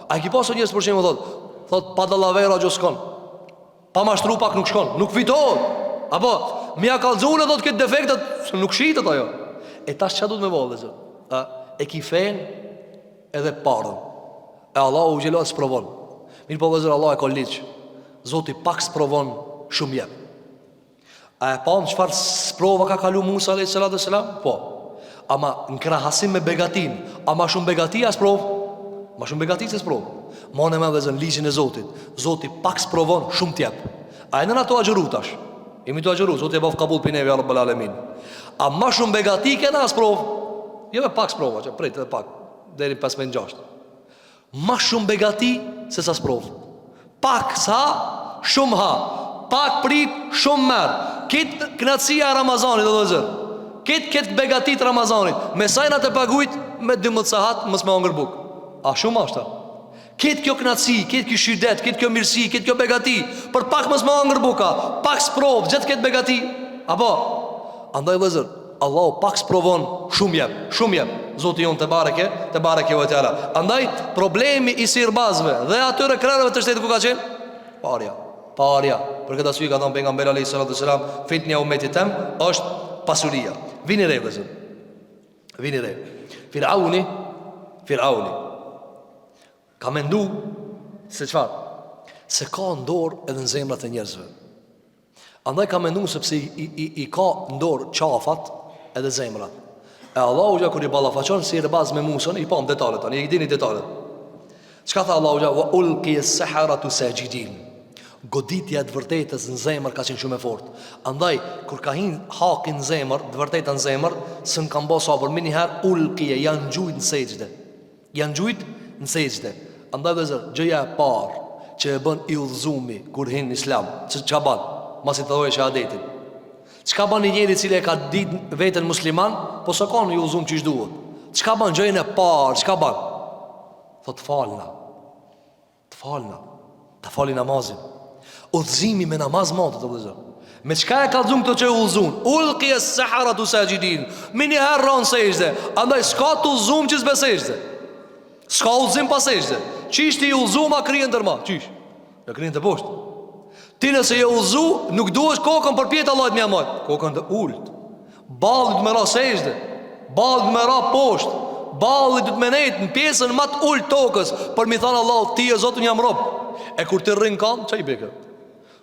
A i ki pasur njerëz për shembull thotë, thotë pa dallavera gjë s'shkon. Pa mashtru pak nuk shkon, nuk fitohet. Apo, me ja kallzune thotë këtë defektet, se nuk shitet ajo. E tash çka duhet me bo, vëllezër? A, e ki fenë edhe parën. E Allahu xhela sprovon. Mirëpo vëllezër, Allah e ka ligj. Zoti pak sprovon, shumë jep. A e pamë çfarë sprova ka kalu Musa alayhi salatu selam? Po. Ama në krahasim me begatin, a ma shumë begati a sprovë? Ma shumë begati se sprovë. Mone men vëllezër ligjin e Zotit. Zoti pak sprovon, shumë t'jep. A jena tu agjëru tash? Jemi tu agjëru, Zoti e boftë kabul prej neve, ja Rabbel Alemin. A ma shumë begati kena a sprovë? Jo me pak sprova, që prit edhe pak, deri 15-6. Ma shumë begati se sa sprovë. Pak sa, shumë ha. Pak prit, shumë merr. Këtë knaqësia e Ramazanit, o vëllezër. Këtë këtë begati të Ramazanit. Me sa jena tu pagujt, me 12 sahat, mos me hongër bukë. A shumë ashtë, a? Këtë kjo knaqësi, këtë kjo shëndet, këtë kjo mirësi, këtë kjo begati Për pak mos me hongër buka, pak sprovë, gjithë këtë begati Apo, andaj vëllezër, Allahu pak sprovon, shumë jep, shumë jep. Zoti jonë tebareke, tebareke ve teala. Andaj problemi i sihirbazëve dhe atyre krerëve të shtetit ku ka qenë? Parja, parja. Për këtë arsye ka thënë pejgamberi alayhi salatu selam, fitnja e umetit tem është pasuria. Vini re vëllezër. Vini re. Firauni, Firauni ka mendu se çfarë? Se ka n'dorë edhe në zemrat e njerëzve. Andaj ka mendu sepse i, i, i, i ka n'dorë qafat edhe zemrat. E Allahu xha kur i ballafaqon sihirbazët me Musën, i pam detalet tani, i dini detalet. Çka tha Allahu xha? Wa ulqi as-saharatu sajidin. Goditja e të vërtetës në zemër ka qenë shumë e fortë. Andaj kur ka hin haki në zemër, të vërteta në zemër, s'un kanë bo sabër menjëherë ulqi janë gjujt në sexhde. Janë gjujt në sexhde. Andaj vëllezër, gjëja e parë që e bën i udhëzumi kur hin në islam, që çka ban? Masi të thojë shahadetin. Çka ban një njeri i cili e ka ditë veten musliman, po s'o kanë i udhëzum qysh duhet. Çka ban gjëjën e parë, çka ban? Thot falna. Të falna Ta fali namazin Udhëzimi me namaz matet vëllezër Me çka e kallzun këto që e udhëzun Ulki es-saharatu saxhidin Menjëherë ranë sexhde Andaj s'ka të udhëzum që s'be sexhde S'ka udhëzim pa sexhde Qysh ti i udhëzum a kryen dërma Qysh Në kryen të poshtë Ti nëse je udhëzu Nuk duhesh kokën përpjetë Allahit me ja majt Kokën të ult Balli duhet me ra sexhde Balli duhet me ra poshtë Balli duhet me nejt në pjesën ma të ulët tokës Për m'i thanë Allahu ti je Zot unë jam rob E kur ti rrin kam, ça i bje kjo?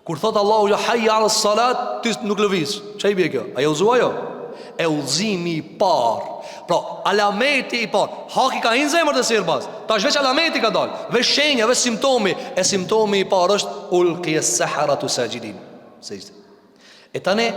Kur thot Allahu ja hajja ala salat Ti nuk lëviz, ça i bje kjo? A je udhëzu a jo? E udhëzimi i parë Pra, alameti i parë Haki ka hi n'zemër te sihirbazët Tash veç alameti ka dalë Veç shenja, veç simptomi E simptomi i parë është Ulki es-saharatu saxhidin Sexhde E tani.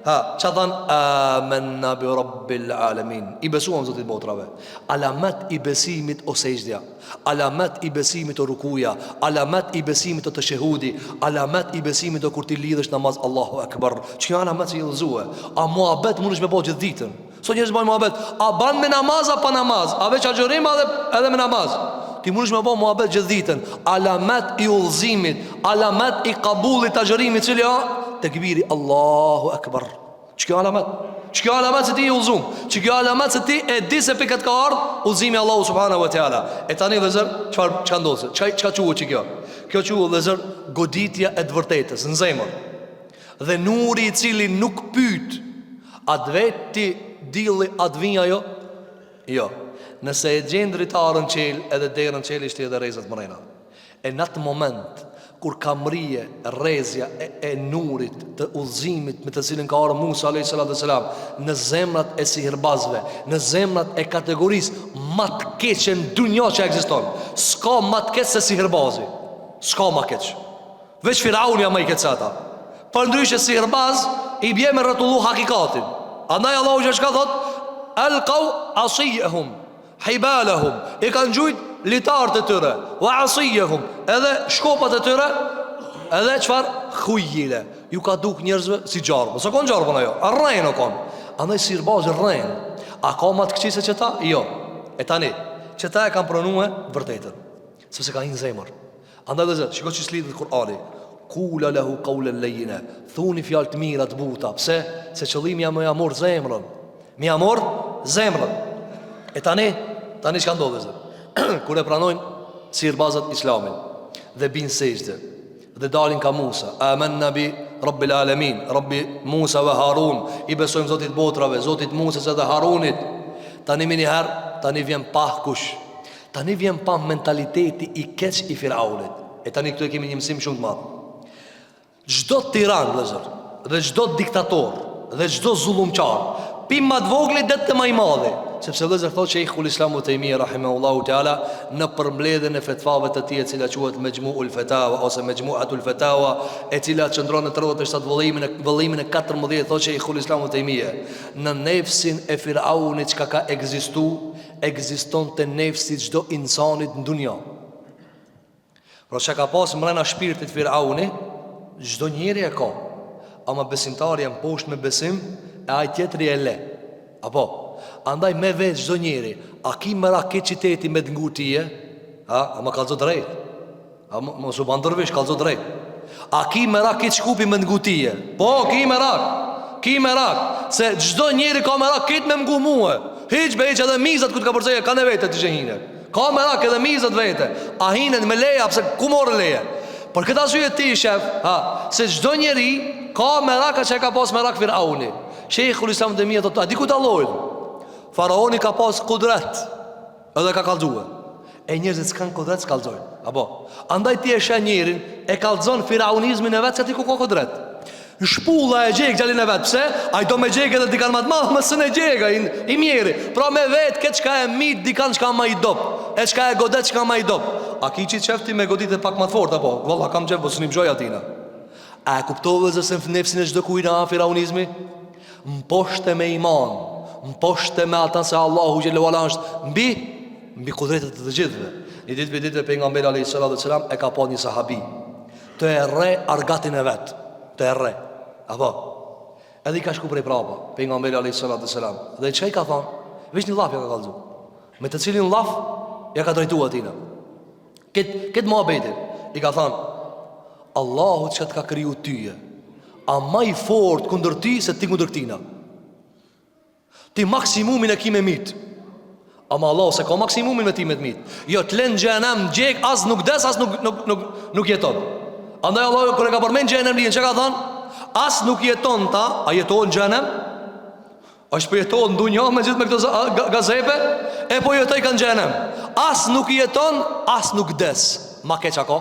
Ha, ça thanë? Amenna bi rabbil alemin. I besuam Zotit botrave. Alamet i besimit o sexhdja. Alamet i besimit o rukuja. Alamet i besimit o teshehudi. Alamet i besimit o kur ti lidhesh namaz Allahu Ekber. Qikjo alamet se je udhëzue. A muhabet mundesh me bo gjithë ditën. Sot njerëzit bajnë muhabet, a ban me namaz a pa namaz, a veç agjërim a edhe, edhe me namaz. Ti mundesh me bo muhabet gjithë ditën, alamet i udhëzimit, alamet i kabullit të agjërimit, cili a, tekbiri Allahu Ekber. Qikjo alamet? Qikjo alamet se ti je udhëzum? Qikjo alamet se ti e di se prej kah t'ka ardhë udhëzimi Allahu subhanahu wa teala. E tani vëllezër, çfarë, çka ndodh? Çka, çka quhet qikjo? Kjo quhet vëllezër goditja e të vërtetës në zemër. Dhe nuri i cili nuk pyt A të vet ti dilli a të vin ajo? Jo Nëse e gjen dritaren çel edhe derën çel i shti edhe rrezet mrena E në atë moment Kur ka mrije rrezja e, e nurit të udhëzimit me të cilin ka ardhë Musa a.s. Në zemrat e sihirbazve Në zemrat e kategorisë Ma të keqe në dunja që ekziston S'ka ma të keq se sihirbazi S'ka ma keq Veç Firauni a ma i keq se ata. Përndryshe sihirbaz i bje me rrotullu hakikatin. Andaj Allahu që çka thot? Alqaw asiyahum hibalahum. I kanë gjujt litarët e tyre, wa asiyahum, edhe shkopat e tyre, edhe çfarë khuyile. Ju ka duk njerëzve si gjarpën. S'o kon gjarpën ajo, a rren o kon. Andaj sihirbazi rren. A ka ma të këqij se qeta? Jo. E tani, qeta e kanë pranue vërtetën. Sepse ka hi n'zemër. Andaj vëllezër, shiko qysh lidhet Kur'ani. Kula lehu kaulen lejjina. Thuni fjalë të mira të buta. Pse? Se qëllimi a me ja marr zemrën. Me ja marr zemrën. E tani, tani çka ndodh vëllezër? Kur e pranojnë sihirbazat islamin dhe bin sexhde dhe dalin ka Musa, amanna bi Rabbil alamin, Rabbi Musa ve Harun, i besojmë Zotit botrave, Zotit Musës edhe Harunit. Tani menjëherë, tani vjen pah kush? Tani vjen pah mentaliteti i keq i Firaunit. E tani këtu e kemi një mësim shumë të madh. Çdo tiran, vëllezër, dhe çdo diktator, dhe çdo zullumqar, pi ma të vogli deri te ma i madhi, sepse vëllezër thotë Shejhul Islam Ibn Tejmije rahimehullahu teala në përmbledhjen e fetvave të tij e cila quhet Mexhmuul Fetawa ose Mexhmuatul Fetawa, e cila qëndron në 37 vëllimin e vëllimin e 14 thotë Shejhul Islam Ibn Tejmije, në nefsin e Firaunit çka ka ekzistu ekziston te nefsi çdo insanit në dunja. Pra çka ka pas mrena shpirtit Firauni, çdo njeri e ka. Ama besimtari e mposht me besim e ai tjetri e le. Apo, andaj me vet çdo njeri, a ki merak krejt qyteti me të ngu tye? Ha, ama kallzo drejt. A mos u ban dërvish, kallzo drejt. A ki merak krejt Shkupi me ngu tye? Po, ki merak. Ki merak. Se çdo njeri ka merak krejt me m'ngu mue. Hiq be hiq edhe mizat ku të kapërceje, ka në vete të që hine. Ka merak edhe mizat vete. A hine me leje, pse ku more leje? Për këtë arsye ti shef, ha, se çdo njeri ka merak që e ka pas merak Firauni. Shejhul Islam Ibn Tejmije thotë, a di ku dallojnë? Faraoni ka pas kudret. Edhe ka kallzue. E njerëzit s'kan kudret s'kallzojnë. Apo. Andaj ti e sheh njerin e kallzon firaunizmin e vet se aty ku ka kudret. Në shpulla e djeg djalin e vet, pse? Ai do me djeg edhe dikan ma të madh, mos e djeg ai i mjeri. Pra me vet këtë çka e myt dikan çka ma i dobt, e çka e godet çka ma i dobt. A ki qit qef ti me goditë pak ma të fort apo? Valla kam qef, po s'ni bjoj atina. A e kuptove vëllezër se në nefsin e çdo kujt a firaunizmi? Mposhte me iman, mposhte me ata se Allahu xhelle ve ala është mbi mbi kudretet e të gjithëve. Një ditë prej ditëve pejgamberi alayhi salatu selam e ka pa një sahabi tu e rreh argatin e vet, tu e rreh. Apo edhe i ka shku prej prapa pejgamberi alayhi salatu selam. Dhe çka i ka thon? Veç një llaf ja ka kallzu. Me të cilin llaf ja ka drejtu atina. Këtë kët muhabetin i ka thënë Allahu që të ka kriju tyje A ma i fort kundër ty se ti kundër këtina Ti maksimumin e ki me myt Ama Allahu s'e ka maksimumin me ti me të myt Jo të len n'xhehenem djeg As nuk des as nuk, nuk, nuk, nuk jeton Andaj Allahu kur e ka përmend xhehenemlinë Çka ka thënë As nuk jeton ta A jeton n'xhehenem Është po jetohet në dunja me gjithë me këto gazepe E po jetojka në xhehenem As nuk jeton, as nuk des Ma keq a ka?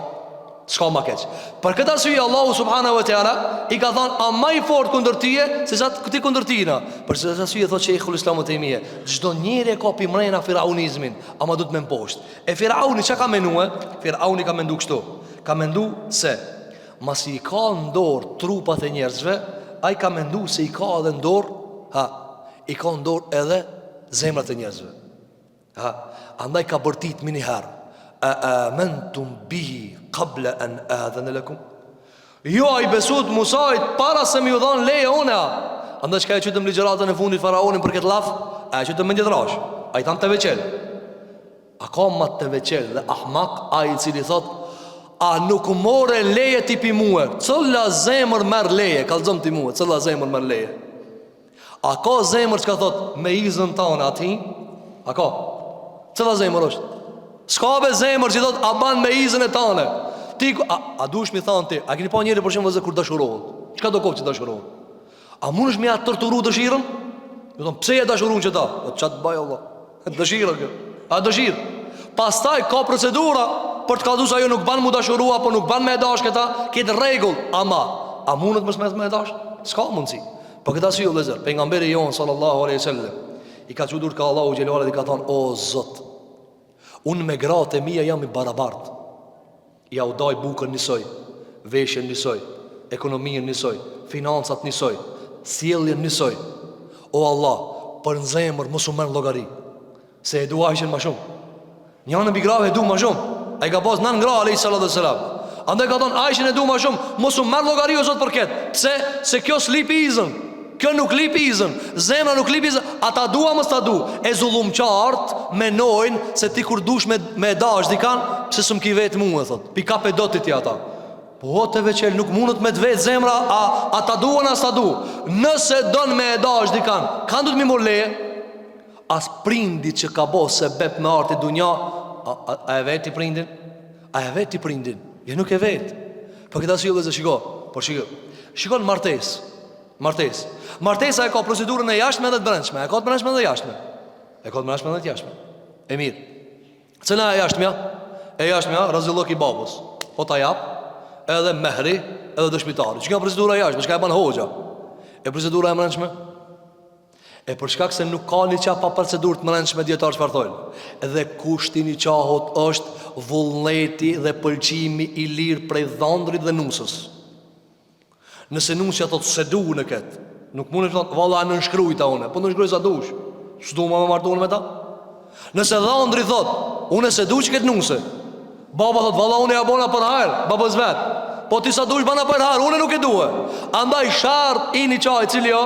S'ka ma keq Për këtë arsye Allahu subhanahu wa teala I ka thonë a ma i fort kundër tije Se sa ti kundër tina Për këtë arsye thotë Shejhul Islam Ibn Tejmije Çdo njeri e ka pi mrena firaunizmin Ama duhet me mposht E firauni çka ka menue? Firauni ka mendu kështu Ka mendu se Masi i ka në dorë trupat e njerëzve. Ai ka mendu se i ka edhe n'dorë, ha, i ka n'dorë edhe zemrat e njerëzve. Ha, andaj ka bërtit menjëherë. A amentum bihi qabla an adhana lakum? Ju a i besut Musait para se me ju dhanë leje une a? Andaj çka e qytëm ligjëratën e fundit faraonin për këtë llaf? A e qytëm mendjetrashë? A i thamë teveqel? A ka ma teveqel dhe ahmak ai i cili thot A nuk more leje ti pi mue Cëlla zemër merr leje Kallzom ti mue, cëlla zemër merr leje A ka zemër çka thot me izën tane ati? A ka? Cila zemër është? S'ka be zemër që thot a ban me izën e tane Ti, a, a dush mi thanë ti A keni pa njeri për shembull vëllezër kur dashurohet Çka do koftë që dashurohet A mundesh me ja torturu dëshirën? Me thonë, pse je dashurun qeta? Po ça të baj Allah Dëshirë kjo A dëshirë Pastaj ka procedura për të kallzu se ajo nuk ban mu dashuru Apo nuk ban me e dash këta Këtë rregull Ama A mundet mos me me e dash? S'ka mundësi Për këtë arsye vëllezër Pejgamberi jonë sallallahu aleyhi sallam I ka çu durt ka Allahu xhele ve ala dhe i ka thonë O Zot Unë me gratë e mia jam i barabartë Ja u daj bukën njësoj, veshjen njësoj, ekonominë njësoj, financat njësoj, sjelljen njësoj. O Allah, për në zemër mos u merr llogari, se e du Aishen ma shumë. Njanën pi grave e du ma shumë. Ai ka pas nan gra alayhi salatu selam. Andaj ka thonë Aishen e du ma shumë, mos u merr llogari o Zot për këtë. Pse? Se kjo s'lip izën. Kjo nuk lip izën, zemra nuk lip izën, a ta du a mos ta du. E zullumqarët menojnë se ti kur dush me, me dash dikan, pse s'm ki vet mua, thot. Pi ka pe do ti ti ata. Po o teveqel, nuk mundet me të vet zemra, a, a ta du a s'ta du. Nëse don me e dash dikan, kan duhet mi marr leje? As prindi që ka bo sebep me ardh n'dunja, a, a, a e vet ti prindin? A e vet ti prindin? Jo nuk e vet. Për këtë arsye vëllezër shiko, por shiko. Shiko në martesë. Martesë. Martesa e ka procedurën e jashtme dhe të brendshme. E ka të brendshme dhe jashtme. E ka të brendshme dhe të jashtme. E mirë. Cila e jashtmja? E jashtmja razillëk i babës. Po ta jap edhe mehri, edhe dëshmitari. Çka procedura e jashtme? Çka e ban hoxha? E procedura e brendshme? E për shkak se nuk ka niqah pa procedurë të mbrendshme dijetarët çfarë thonë. Edhe kushti i niqahut është vullneti dhe pëlqimi i lirë prej dhandrit dhe nusës. Nëse nusja thotë s'e du unë këtë, nuk mundesh me thonë valla e nënshkrujta unë, po nënshkruj sa dush. S'du ma me martu unë me ta. Nëse dhandri thot, unë s'e du që këtë nuse. Baba thot, valla unë ja bona për hajr, babës vet. Po ti sa dush bana për hajr, unë nuk e due. Andaj shart i niqahit cili jo,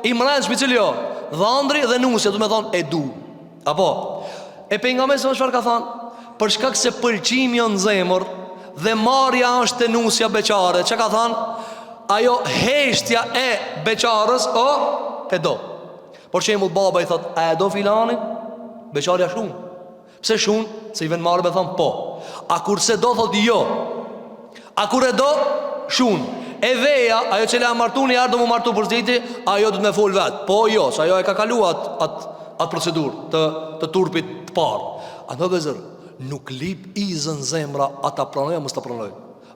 i mbrendshmi cili jo. Dhandri dhe nusja, du me thonë, e du. Apo, e pejgamberi sa çfarë ka thanë? Për shkak se pëlqimi o në zemër dhe marrja është te nusja beqare, çka ka thanë? Ajo heshtja e beqarës o e do. Për shembull baba i thot, a e do filanin? Beqarja shun. Pse shun? Se i vjen marre me thon po. A kur s'e do thot jo. A kur e do shun. E veja, ajo që e martu një herë do mu martu përsëri, ajo do të me fol vet. Po jo, se ajo e ka kalu at at at procedurë të të turpit të parë. Andaj vëllezër, nuk lip izën zemra a ta pranoj a mos ta pranoj.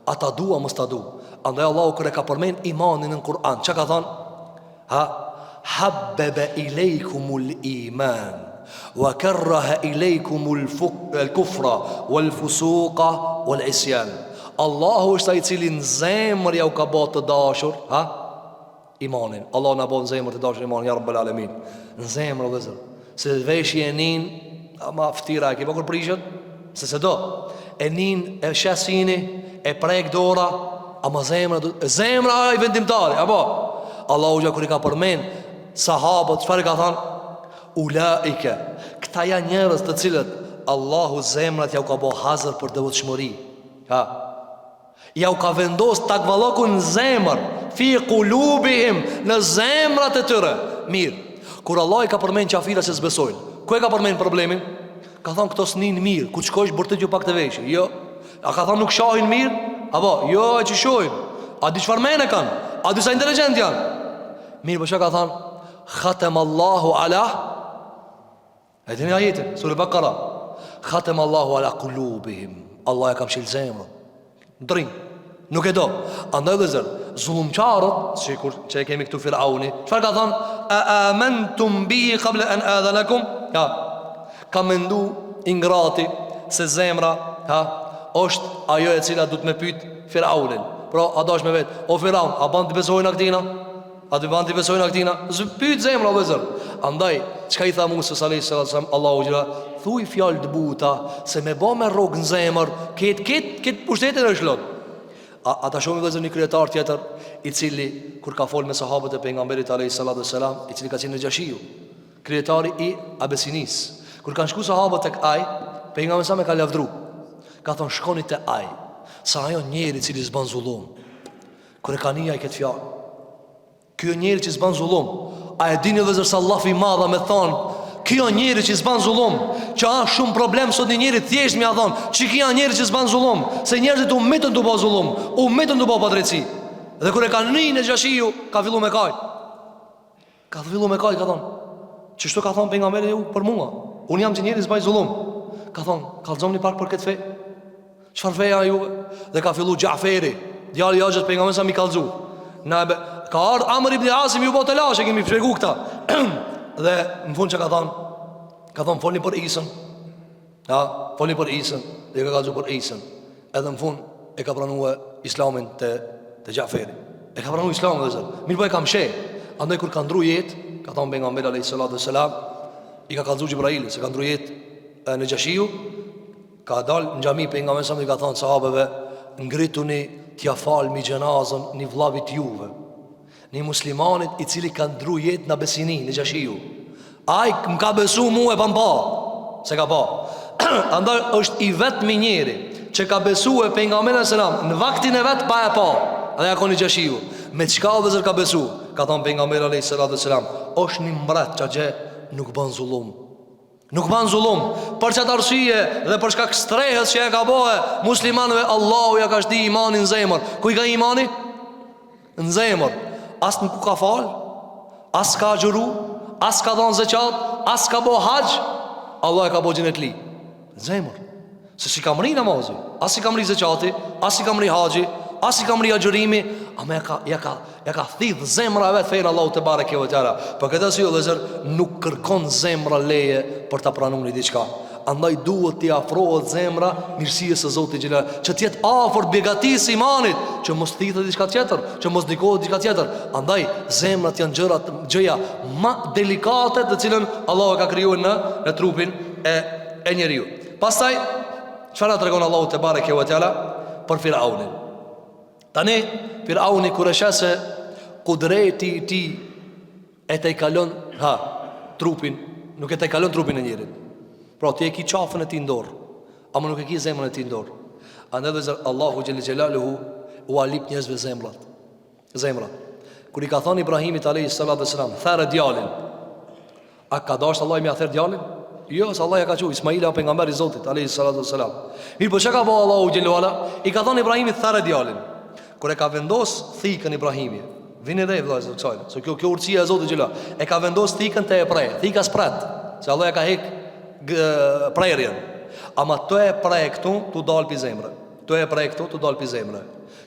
A ta du a mos ta du. Andaj Allahu kur e ka përmend imanin në Kur'an, çka ka thënë? Ha habbebe ilejkumul iman Wa kerrahe ilejkumul kufra Wal fusuka Wal isjan Allahu është ai i cili në zemër jau ka bo të dashur Ha Imanin Allahu na bo në zemër të dashur imanin Ja Rabbel Alemin Në zemër o vëllezër Se veshi e nin Ama ftira e ki pa kur prishet Se s'e do E nin e sheh syni E prek dora Ama zemra Zemra ai vendimtari Apo Allahu xh kur i ka përmen Sahabët Çfarë i ka thanë Ulaike Këta janë njerëz të cilët Allahu zemrat jau ka bo hazër për devotshmëri Ha Jau ka vendos takvallëkun në zemër Fi kulubihim Në zemrat e tyre Mirë Kur Allah i ka përmen qafirat që s'besojnë Ku e ka përmen problemin? Ka thonë këto s'nin mirë Ku të shkojsh bërtitju pak te veshi Jo A ka thonë nuk shohin mirë? Apo, jo e që shohin A di çfarë mene kanë? A di sa inteligjent janë? Mirë, po çka ka thonë? Khatem Allahu ala E dini ajetin, sure Bakara Khatem Allahu ala kulubihim Allah e ka mshil zemrën Ndrin, nuk e do Andaj vëllezër, zullumqarët Sikur që e kemi këtu Firauni Çfarë ka thonë? A amentum bihi kable en adhene lekum Ja, ka mendu i ngrati Se zemra, ha, është ajo e cila du të me pyt Firaunin Pra, a dash me vet O Firaun, a ban të besojna këtina? A të ban t'i besojna këtina? S'pyt zemra, vëllezër. Andaj, çka i tha Musës alejhi salatu selam, Allahu xhela, thuj fjalë të buta, se me bo me rrok në zemër, këtë, këtë, këtë pushtetin e shlon. A, a ta shohim vëllezër një kryetar tjetër, i cili, kur ka fol me sahabët e pejgamberit alejhi salatu selam, i cili ka qenë Nexhashiu, kryetari i Abesinisë. Kur kanë shku sahabët tek ai, pejgamberi sa e ka lavdru. Ka thonë shkoni te ai, se ai o njeri i cili s'ban zullum. Kur e ka ni ai këtë fjalë Ky o njeri që s'ban zullum A e dini vëllezër sa llaf i madh me thonë Ky o njeri që s'ban zullum Që a shumë problem sot një njeri thjesht me ia thonë Që ky a njeri që s'ban zullum Se njerëzit u mitën tu bo zullum U mitën tu bo padrejtësi Dhe kur e ka ni Nexhashiu Ka fillu me kajt Ka fillu me kajt, ka thonë Qështu ka thonë pejgamberi ju për mua Unë jam që njeri s'baj zullum Ka thonë, kallzomni pak për këtë fe Çfarë feja a juve? Dhe ka fillu Xhaferi Djali i axhës pejgamberit sa m'i kallzu Na e be, Ka ardhë Amr ibn Asi m'ju bo telashe Kemi shpjegu këta Dhe në fund që ka thonë Ka thonë folni për Isën Ha, folni për Isën Dhe ka kallzu për Isën Edhe në fund e ka pranue Islamin te, te Xhaferi E ka pranu Islamin vëllezër Mirëpo e ka msheh Andaj kur ka ndru jetë Ka thonë pejgamberi alejhi salatu selam I ka kallzu Xhibraili Se ka ndru jetë Nexhashiu Ka dal në xhami pejgamberi sa i ka thonë sahabeve Ngrituni t'ja falmi xhenazën një vllavit juve Një muslimanit i cili ka ndru jetë në Abesini, Nexhashiu. Ai më ka besu mu e pa m'pa, s'e ka pa. Andaj është i vetmi njeri që ka besu e pejgamberin alejhi selam në vaktin e vet pa e pa. Dhe ja kon Nexhashiu. Me çka o vëllezër ka besu? Ka thonë pejgamberi alejhi salatu selam, është një mbret që gje nuk bën zullum. Nuk ban zullum Për qatë arsye dhe për shkak strehës që e ka bo Muslimanëve Allahu ja ka shti imanin në zemër Ku i ka imani? Në zemër As nuk ka fal As ka agjëru As ka dhanë zeqat As ka bo haxh Allah e ka bo xhenetli Në zemër Se s'i ka mri namazi As s'i ka mri zeqati As s'i ka mri haxhi As s'i ka mri agjërimi Ama ja ka, ja ka, ja ka thith zemra e vet fenë Allahut tebareke ve teala Për këtë arsye vëllezër Nuk kërkon zemra leje Për ta pranu një diçka Andaj duhet t'i afrohet zemra Mirësisë së Zotit xhele Që t'jetë afër begatisë së imanit Që mos thithet diçka tjetër Që mos ndikohet diçka tjetër Andaj zemrat janë gjërat Gjëja ma delikate të cilën Allahu e ka kriju në, në trupin e, e njeriut Pastaj, çfarë na tregon Allahu tebareke ve teala për Firaunin? Tani Firauni kur e sheh se kudreti i tij e tejkalon, ha, trupin, nuk e tejkalon trupin e njerit. Pra ti e ki qafën e tij në dorë, ama nuk e ki zemrën e tij në dorë. Andaj vëllezër Allahu xhele xhelaluhu ua lip njerëzve zemrat. Zemrat. Kur i ka thënë Ibrahimit alayhi salatu wasalam, "There djalin." A ka dashtë Allahu me ia therë djalin? Jo, se Allah ja ka çu Ismaili a pejgamber i Zotit alayhi salatu wasalam. Mirëpo çka ka bo Allahu xhele ve ala? I ka thënë Ibrahimit there djalin. Kur e ka vendos thikën Ibrahimi, vini re vëllazër kësaj, se kjo kjo urtësia e Zotit xhele. E ka vendos thikën te e pre, thika s'pret, se Allah ja ka hek prerjen. Ama tu e pre këtu, tu dal pi zemre. Tu e pre këtu, tu dal pi zemre.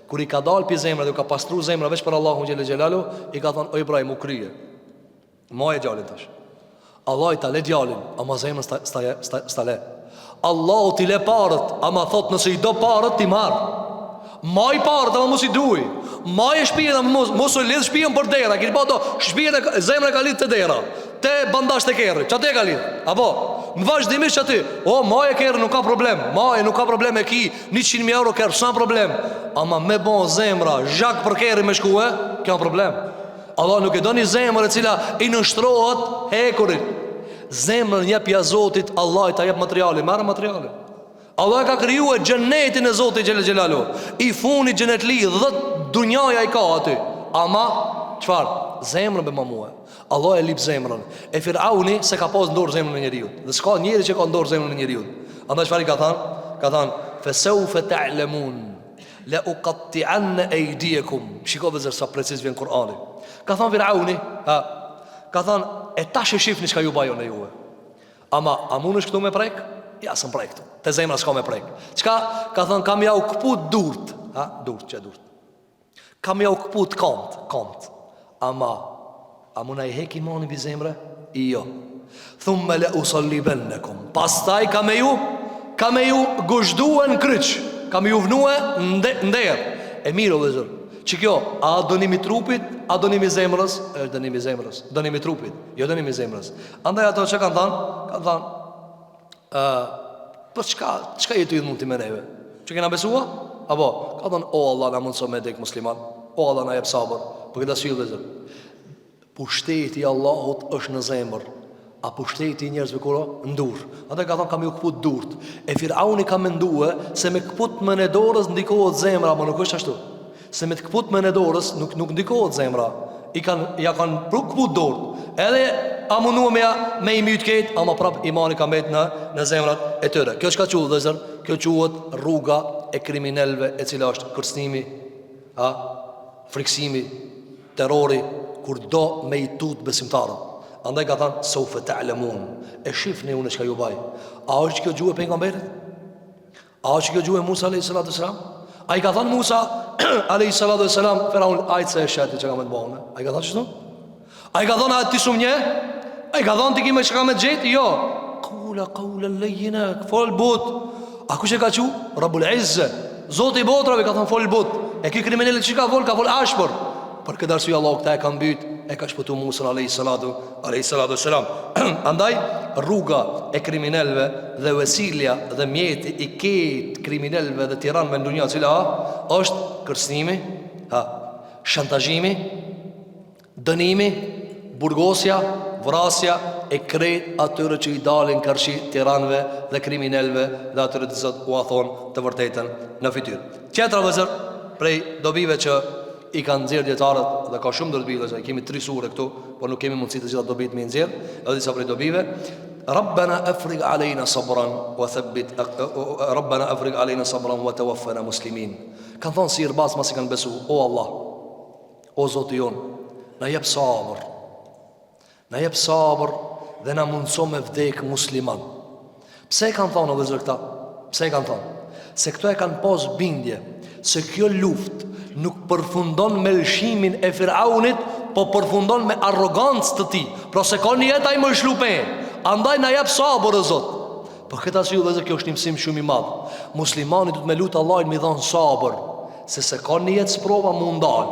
Kur i ka dal pi zemre dhe u ka pastru zemra veç për Allahun xhele xhelaluhu, i ka thënë o Ibrahim u krye. Maje djalin tash. Allahi ta le djalin, ama zemrën s'ta, s'ta, s'ta, s'ta le. Allahu t'i le parët, ama thot nëse i do parët, t'i marr. Maj parët, ama mos i duj. Maje shpijën, ama mos, mos e lidh shpijën për dera. Kini pa do, shpijën e, zemrën e ka lidh te dera. Te bandazh te kerri, qaty e ka lidh? Apo, në vazhdimisht qaty. O, maje kerrin, nuk ka problem. Maje, nuk ka problem e ki, 100.000 euro kerr, s'ka problem. Ama me bo zemra, zhag për kerri me shkue, kjo problem. Allah nuk e do një zemër e cila i nënshtrohet hekurit. Zemrën jepja Zotit, Allah ta jep materialin, merre materialin. Allah e ka krijue xhenetin e Zotit xhele xhelaluhu. I funit xhenetli dhe dunjaja i ka aty. Ama, çfarë? Zemrën bjema mue. Allah e lip zemrën. E Firauni s'e ka pas n'dorë zemrën e njeriut. Dhe s'ka njeri që ka n'dorë zemrën e njeriut. Andaj çfarë i ka thanë? Ka thanë, feseufe ta'lemun. Le ukattianne ejdijekum Shiko vëllezër sa preciz vjen Kur'ani Ka thonë Firauni ha, Ka thonë E tash e shifni çka ju baj unë juve Ama, a mundesh këtu me prek? Ja, s'më prek këtu Te zemra s'ka me prek Çka? Ka thonë kam jau këput durt Ha, durt, që durt Kam jau këput komt, komt Ama, A mun na i hek imanin pi zemre? Jo. Thumme le usallibennekum. Pastaj ka me ju, ka me ju guzhdue në kryq. Ka me ju vnue në derë. E mirë, o vëllezër. Qikjo, a dënim i trupit, a dënim i zemrës? Është dënim i zemrës, dënim i trupit, jo dënim i zemrës. Andaj ato që kanë thanë, kanë thanë, uh, për çka, çka je tu idhnu ti me neve? Që kena besua? Apo, ka thonë, o Allah na mundëso me dek musliman, o Allah na jep sabër, për këtë arsye vëllezër. Pushteti i Allahut është në zemër, a pushteti i njerëzve kur o? Në dur. Andaj ka thonë kam ju këput durt. E Firauni ka mendue se me këputmen e dorës ndikohet zemra, ama nuk është ashtu. Se me të këputmen e dorës nuk nuk ndikohet zemra. I kanë ja kanë pru këput durt. Edhe a mundu me ja me i myt krejt, ama prap imani ka mbet në në zemrat e tyre. Kjo çka quhet vëllezër? Kjo quhet rruga e kriminelëve e cila është kërcënimi, a Frikësimi, terrori, kur do me i tut besimtarët. Andaj ka thanë, seufe ta'lemun, e shifni unë çka ju baj. A është kjo gjuhë e pejgamberit? A është kjo gjuhë e Musa a.s. A i ka thanë Musa a.s. Firaun, ajt se e sheh ti çka kam me të ba une? A i ka thanë qështu? A i ka thonë a ti s'um njeh? A i ka thonë ti ki me çka me të gjetë? Jo. Kula kaulen lejjina, fol but. A kush e ka çu? Rabbul Izze. Zoti i botrave ka thonë fol but. E ky krimineli që ka fol, ka fol ashpër. Për këtë arsye Allahu këta e ka mbyt, e ka shpëtu Musën alayhi salatu, alayhi salatu selam. Andaj rruga e kriminelëve dhe vesilja dhe mjeti i krejt kriminelëve dhe tiranëve në dunja cila është kërcënimi, ha, shantazhimi, Dënimi, burgosja, vrasja e krejt atyre që i dalin karshi tiranëve dhe kriminelëve dhe atyre të cilët ua thonë të vërtetën në fytyrë. Tjetra vëllezër prej dobive që i kanë nxjerr dijetarët dhe ka shumë dobi vëllezër, kemi tri sure këtu, por nuk kemi mundësi të gjitha dobitë me i nxjerr, edhe disa prej dobive. Rabbana afrig alejna sabran wa thabbit Rabbana afrig alejna sabran wa tawaffana muslimin. Kanë thonë sihirbazët masi kanë besu, o Allah, O Zoti jonë, na jep sabër. Na jep sabër dhe na mundëso me vdek musliman. Pse e kanë thonë o vëllezër këta? Pse e kanë thonë? Se këto e kanë pas bindje se kjo luftë nuk përfundon me lëshimin e Firaunit, po përfundon me arrogancë të tij. Pra s'e ka nijet ai me lëshu pe. Andaj na jep sabër o Zot. Për këtë arsye vëllezër kjo është një mësim shumë i madh. Muslimani duhet me lut Allahin me i dhon sabër, se s'e ka nijet sprova m'u ndal.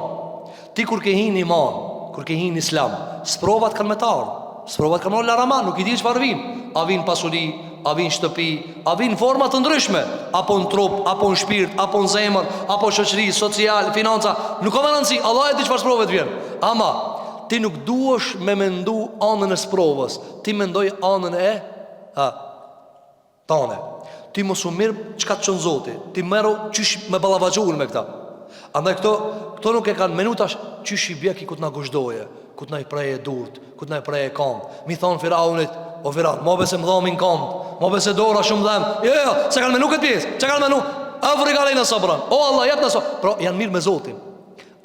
Ti kur ke hi n'iman, kur ke hi n'islam, sprovat kanë me t'ardh. Sprovat kanë me larama, nuk i di çfarë vin. A vin pasuri, a vin shtëpi, a vin forma të ndryshme, apo në trup, apo në shpirt, apo në zemër, apo shoqëri, social, financa, nuk ka më rëndësi, Allah e di çfarë sprove të vjen. Ama ti nuk duhesh me mendu anën e sprovës, ti mendoj anën e Ha, tane. Ti mos u mirr çka të çon Zoti. Ti merru qysh me ballafaqu me këta. Andaj këto, këto nuk e kanë menu tash qysh i bje ky ku të na gozhdoje, ku të na i preje durt, ku të na i preje kamt. Mi thonë Firaunit, o Firaun, mo bese më dhomin kamt, mo bese dora shumë dhem. Jo, jo, s'e kanë menu këtë pjesë, çka kanë menu? Afrig alejna sabran. O Allah, jepna sabër. Pra, janë mirë me Zotin.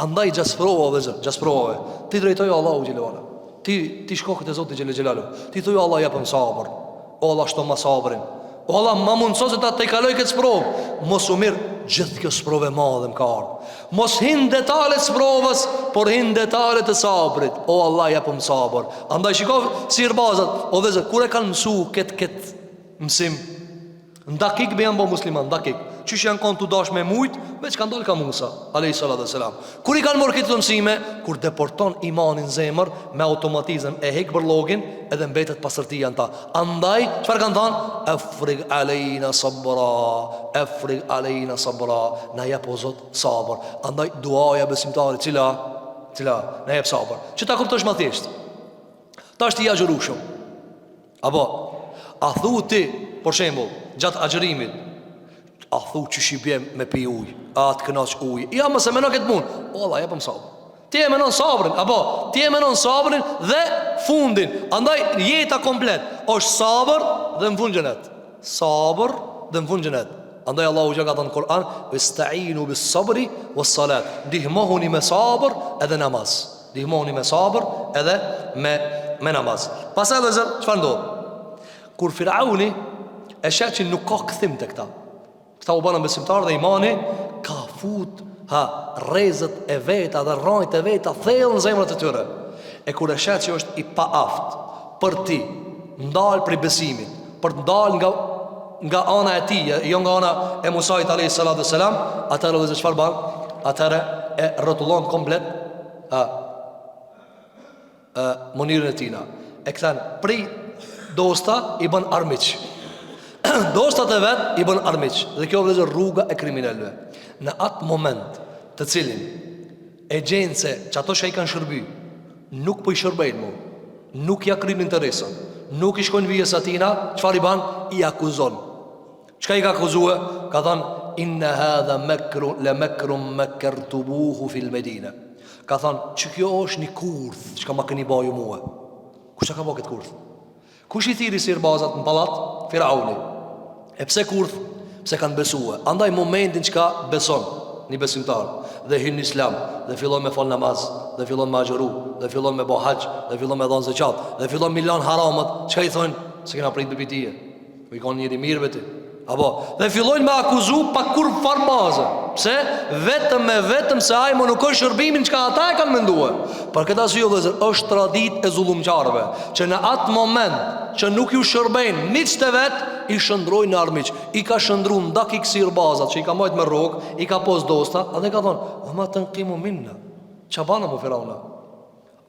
Andaj gjatë sprovave, vëllezër, gjatë sprovave, ti drejtoju Allahut xhele ve ala. Ti ti shko te Zoti xhele xhelaluhu. Ti thuj Allah jepëm sabër. O Allah shtoma sabrin. O Allah ma mundëso se ta tejkaloj këtë sprovë. Mos u mirr gjithë kjo sprovë e madhe më ka ardhur. Mos hin n'detale të sprovës, por hin n'detale të sabrit. O Allah jepëm sabër. Andaj shiko sihirbazat, o vëllezër, kur e kanë mësu këtë këtë mësim Në dakik be janë bo musliman, dakik. Qysh janë konë tu dash me mujt, veç kanë dalë ka Musa, alejhi salatu ve selam. Kur i kanë morë këto mësime, kur deporton imanin n'zemër, me automatizëm e hek bërllogin, edhe mbetet pastërtia në ta. Andaj, çfarë kanë thanë? Efrig alejna sabra, efrig alejna sabra, na jep o Zot sabër. Andaj, duaja besimtarit, cila, cila, na jep sabër. Që ta kuptosh ma thjesht? Tash ti je agjërushëm. Apo, a thu ti, për shembull, gjatë agjërimit, a thu qysh i bje me pi ujë, a të kënaq ujë, ja mos e meno këtë punë, o Allah, jepëm sabër. Ti e menon sabrin, apo, ti e menon sabrin dhe fundin. Andaj, jeta komplet, është sabër dhe në fund xhenet. Sabër dhe në fund xhenet. Andaj Allahu xh ka thënë në Kur'an, "Wasta'inu bis-sabri was-salat." Ndihmohuni me sabër edhe namaz. Ndihmohuni me sabër edhe me me namaz. Pastaj vëllezër, çfarë ndodh? Kur Firauni e sheh që nuk ka kthim te këta. Këta u bënë besimtarë dhe imani ka fut ha rrezët e veta dhe rrajt e veta thellë në zemrat e tyre. E kur e sheh që është i paaftë për t'i ndal prej besimit, për të ndal nga nga ana e tij, jo nga ana e Musait alayhi salatu selam, atëherë vëllezër çfarë ban? Atëherë e rrotullon komplet a, a, mënyrën e tina. E kthen prej dosta i bën armiq. Dostat e vet i bën armiq. Dhe kjo vëllezër rruga e kriminelëve. Në atë moment të cilin e gjenë se qato çka i kanë shërby, nuk po i shërbejnë mo, nuk ja kryjnë interesat, nuk i shkojnë vijës atina, çfarë i ban? I akuzon. Çka i ka akuzue? Ka thonë, inne hadha mekru, le mekrun mekertumuhu fil medine. Ka thonë, që kjo është një kurth, çka ma keni ba ju mue? Kush e ka ba këtë kurth? Kush i thirri sihirbazat në pallat? Firauni. E pse kurth? Pse kanë besue. Andaj momentin çka beson një besimtar dhe hyn në islam dhe fillon me fal namaz dhe fillon me agjëru dhe fillon me bo haxh dhe fillon me dhon zeqat dhe fillon me i lan haramet, çka i thonë? S'e kena prit pi teje. Po je kon njeri i mirë be ti. Apo, dhe fillojnë me akuzu pa kurrfarë baze. Pse? Vetëm e vetëm se ai më nuk është shërbimin çka ata e kanë mendue. Për këtë arsye vëllezër, është traditë e zullumqarëve, që në atë moment që nuk ju shërbejnë miqtë e vet, i shndërrojnë në armiq. I ka shndërru n'dakik sihirbazat që i ka majt me rrogë, i ka pos dosta, edhe ka thonë, "Wa ma tanqimu minna." Ça bana mo Firauna?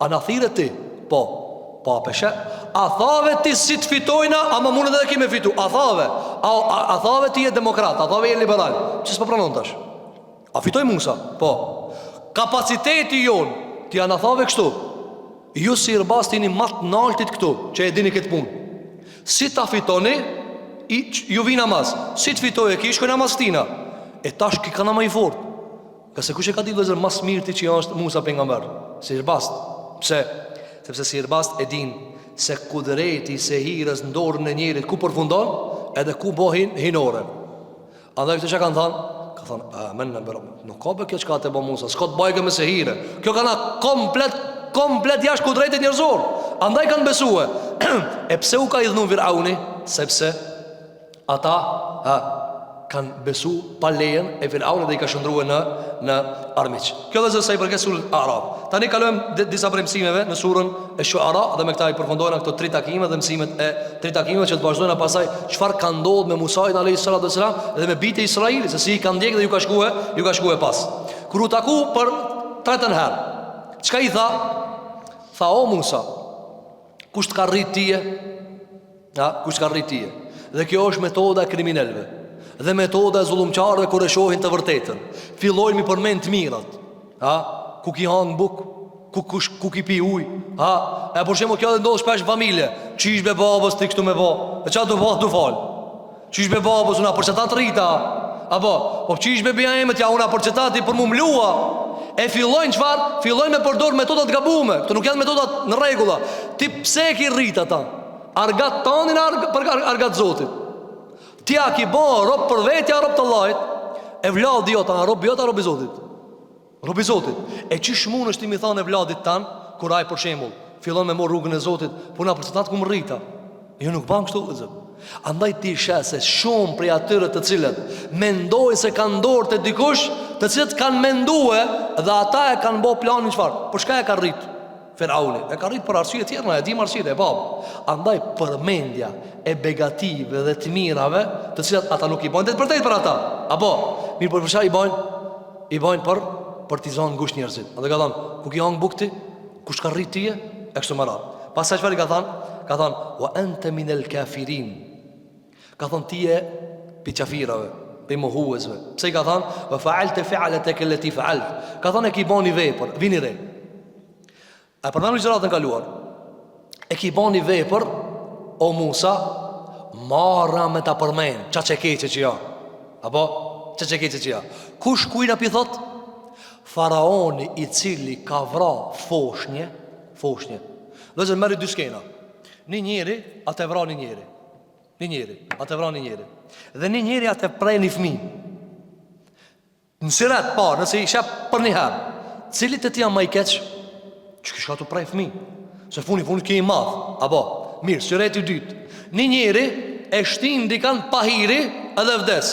A na thirre ti? Po. Po a pe sheh? A thave ti si të fitojna, ama mundet edhe ki me fitu? A thave? A, a, a thave ti je demokrat? A thave je liberal? Pse s'po pranon tash? A fitoj Musa? Po. Kapaciteti jonë, ti a na thave kështu? Ju sihirbazët jeni ma të naltit këtu, që e dini këtë punë. Si ta fitoni, i, ju vina mas. Si të fitoj e ki, shkojna mas tina. E tash ki kana ma i fort. Ngase kush e ka ditë vëllezër ma s'mirti që është Musa pejgamber Sihirbazt Pse? Sepse sihirbazt e din Se kudreti i sehirës në dorën e njerit Ku përfundon Edhe ku bohin hinore Andaj këto që kanë thanë Ka thanë, amenna bi Nuk ka be kjo çka të bo Musa S'ka të bajke me sehire Kjo ka na komplet Komplet jashtë kudretit njerëzor Andaj kanë besue E pse u ka idhnu Firauni Sepse Ata ha, kanë besu pa lejen e Firaunit dhe i ka shndërrue në, në armiq. Kjo vëllezër sa i përket surës Araf. Tani kalojmë te disa prej mësimeve në surën e Shuara dhe me këta i përfundojna këto tri takime dhe mësimet e tri takimeve që të vazhdojna pastaj çfarë ka ndodhur me Musain alayhis salatu wasalam dhe me bijtë e Israilit, se si i kanë ndjekë dhe ju ka shkue, ju ka shkue pas. Kur u taku për tretën herë, çka i tha? Tha o Musa, kush të ka rrit tije? Ha, kush të ka rrit tije? Dhe kjo është metoda e kriminelëve dhe metoda e zullumqarëve kur e shohin të vërtetën. Fillojnë mi përmend të mirat. Ha, ku ki hangë bukë, ku kush ku ki pi ujë. Ha, e për shembull kjo edhe ndodh shpesh në familje. Qysh be babës ti kështu me bo? E ça tu bo tu fal? Qysh be babës una për qata të rrita? Apo, po qysh be bija eme ja una për qata ti për mu mlua? E fillojnë çfarë? Fillojnë me përdor metoda të gabume. Këto nuk janë metoda në rregulla. Ti pse e ki rrit ata? Argat tanin arg, për argat Zotit. Ti a ki bo rob për vete a rob të Allahit? Evladi jot, a rob jot a rob i Zotit? Rob i Zotit. E qysh mundesh ti mi thanë evladit tan, kur ai për shembull fillon me marr rrugën e Zotit, po na për qata të kum rrita. Jo nuk ban kështu vëllezër. Andaj ti sheh se shumë prej atyre të cilët mendojnë se kanë dorë te dikush, të cilët kanë mendue dhe ata e kanë bo planin çfarë? Për çka e ka rrit? Firauni e ka rrit për arsye tjera, na e dimë arsyet e bab. Andaj përmendja e begative dhe të mirave, të cilat ata nuk i bajnë të vërtetë për ata. Apo, mirë por për çka i bajnë? I bajnë për për t'i zonë ngusht njerëzit. Andaj ka thënë, ku ki hangë bukë ti? Kush ka rrit tije? E kështu me radhë. Pastaj çfarë i ka thënë? Ka thënë, "Wa anta min al-kafirin." Ka thonë ti je pi qafirave, pi mohuesve. Pse i ka thonë? Ve faalte faaleteke leti faalt. Ka thonë e ki bo një vepër, vini re. E përmendëm ligjëratën kaluar. E ki bo një vepër, o Musa, marra me ta përmen, qaq e keqe që ja. Apo, qaq e keqe që ja. Kush kujna pi thot? Faraoni i cili ka vra foshnje, foshnje. Vëllezër merri dy skena. Një njeri, atë e vra një njeri. Një njeri, atë e vra një njeri. Dhe një njeri atë e pre një fmi. Në syret parë, nëse i sheh për një herë, cili te ti a ma i keq? Që ky çka tu pre fmi? Se funi, funi ky i madh. Apo, mirë, syreti i dytë. Një njeri e shtin dikan pahiri edhe vdes.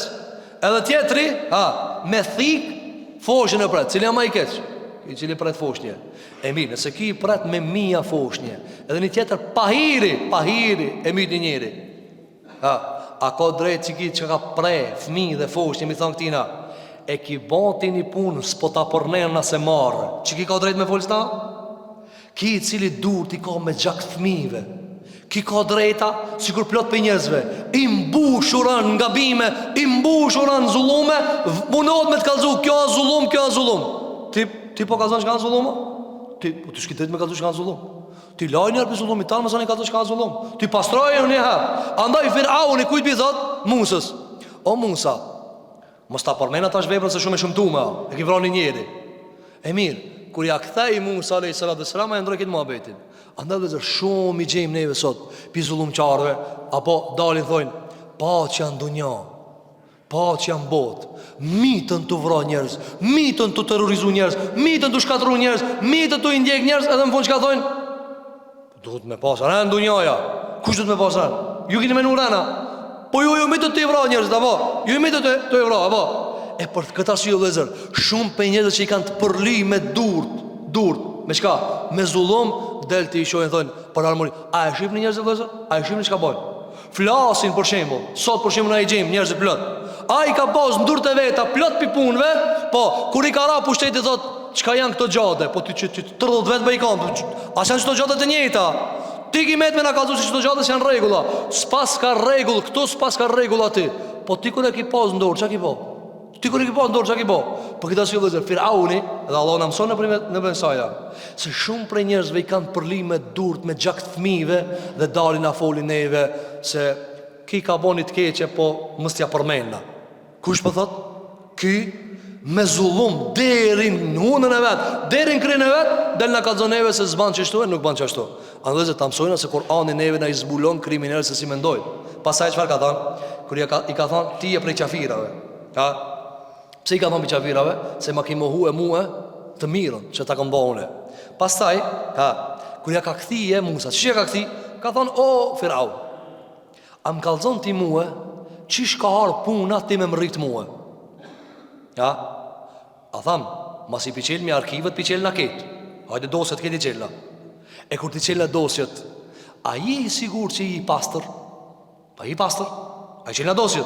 Edhe tjetri, ha, me thik foshnjën e pret. Cili a ma i keq? I cili pret foshnje. E mirë, nëse ky i pret me mija foshnje, edhe një tjetër pahiri, pahiri, e myt një njeri. Ha, a ka drejt që ky që ka pre, fmi dhe foshnje, mi thonë këtina, E ki bo ti një punë, s'po ta përmena se marre. Qiky ka drejt me folë s'ta? Ky i cili durt i ka me gjak t'fmive Ky ka drejta, sikur plot prej njerëzve I mbushur në gabime, i mbushur në zullume Munohet me të kallzu, kjo a zullum, kjo a zullum Ti, ti po kallzon çka a zullum? Ti, po ti s'ki drejt me kallzu çka a zullum Ti laj njëherë prej zullumit tanë, masanej kallzo çka a zullum Ti pastroje njëherë Andaj Firauni kujt pi thot? Musës O Musa Mos ta përmena tash veprën se shumë e shëmtume a, e ki vra një njeri. E mirë, kur ja kthej Musa alayhi salatu wasalam, e ndroi këtë muhabetin. Andaj vëllezër shumë i gjejmë neve sot pi zullumqarëve apo dalin thonë, paqja në dunja, paqja në botë, mitën tu vra njerëz, mitën tu terrorizu njerëz, mitën tu shkatërru njerëz, mitën tu i ndjek njerëz, edhe në fund çka thonë? Duhet me pas ren dunjaja. Kush duhet me pas ren? Ju keni menu ren a? Po ju ju mitët tu i vra njerëzit, apo? Ju mitët tu i vra, apo? E për këtë arsye vëllezër, shumë prej njerëzve që i kanë të përly me durt, durt, me çka? Me zullum, del ti i shohin thonë për harmoni. A e shihni njerëzit vëllezër? A e shihni çka bojnë? Flasin për shembull, sot për shembull na i gjejmë njerëzit plot. Ai ka pas n'durt e veta plot pi punëve, po kur i ka ra pushteti thot, çka janë këto xhade? Po ti ti 30 vet po i kanë. A janë këto xhade të njëjta? Ti ki met me na kallzu se këto xhade s'janë rregulla. S'paska rregull këtu, s'paska rregull aty. Po ti kur e ki pas në dorë, çka ki bo? Ti kur e ki pas në dorë, çka ki bo? Po këtë arsye vëllezër, Firauni dhe Allahu na mëson nëpërmjet nëpërmjet saja, se shumë prej njerëzve i kanë përly me durt me gjak të fëmijëve dhe dalin na folin neve se ky ka bo një të keqe, po mos t'ja përmenda. Kush po thot? Ky me zullum deri në hunën e vet, deri në kryen e vet, del na kallzon neve se s'ban qështu e nuk ban qashtu. Andaj vëllezër ta mësojna se Kur'ani neve na i zbulon kriminelët se si mendojnë. Pastaj çfarë ka thënë? Kur i ka i ka thënë ti je prej qafirave. Ha? Pse i ka thënë prej qafirave? Se ma ki mohue mua të mirën që ta kam bë unë. Pastaj, ha, kur ja ka kthye Musa, ç'i ja ka kthy? Ka thënë o Firaun. A më kallzon ti mua qysh ka ardh puna ti me më rrit mua? Ja? A tham, masi pi çelmi arkivet, pi çelna ketë. Hajde dosjet krejt i çelna. E kur t'i çelna dosjet, a je i sigurt që je i pastër? A je i pastër? A i çelna dosjet?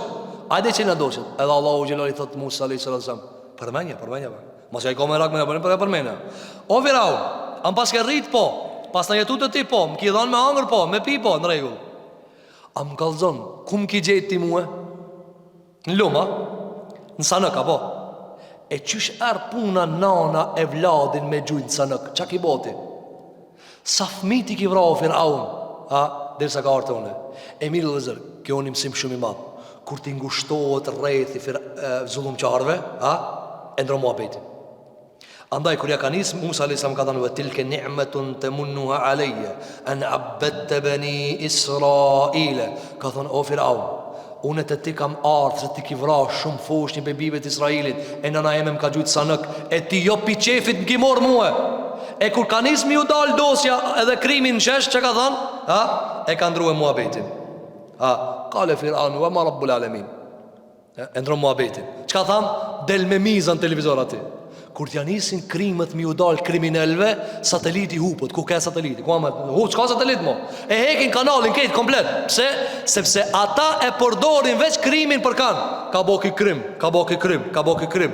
Hajde i çelna dosjet. Edhe Allahu xhelal i thot Musa alayhis salam, përmenja, përmenja. Masi ai ka merak me përmenja, përmenja, përmenja. O Firaun, a më paske rrit po? Pasna jetu te ti po, më ki dhanë me hangër po, me pi po, në rregull. A më kallzon, ku më ki gjetë ti mue? Në lum, a? Në sanëk, apo? E qysh erdh puna nana evladin me gjujt në sanëk? Ça ki bo ti? Sa fmi ti ki vra o Firaun? Ha? Derisa ka ardh te une. E mirë vëllezër, kjo një mësim shumë i madh. Kur t'i ngushtohet rrethi fir, e, zullumqarve, ha? E ndron muhabetin. Andaj kur ja ka nis Musa alayhis salam ka thënë wa tilke ni'matun tamunnuha alayya an abadta bani Israila. Ka thënë o Firaun, unë te ti kam ardhur se ti ki vra shumë foshnjë prej bijve të Israilit, e nëna eme më ka gjujt sanëk, e ti jo pi qefit më ki marr mua. E kur ka nis me ju dal dosja edhe krimi në shesh, çka ka thënë? Ha? E ka ndrue muhabetin. Ha, kale Firaun wa ma rabbul alamin. E ndron muhabetin. Çka tham? Del me miza në televizor aty. Kur t'ja nisin krimet me ju dal kriminelve, sateliti hupët. Ku ke sateliti? Ku amë? Hup, s'ka satelit mo. E hekin kanalin krejt komplet. Pse? Sepse ata e përdorin veç krimin për kanë. Ka bo ky krim, ka bo ky krim, ka bo ky krim.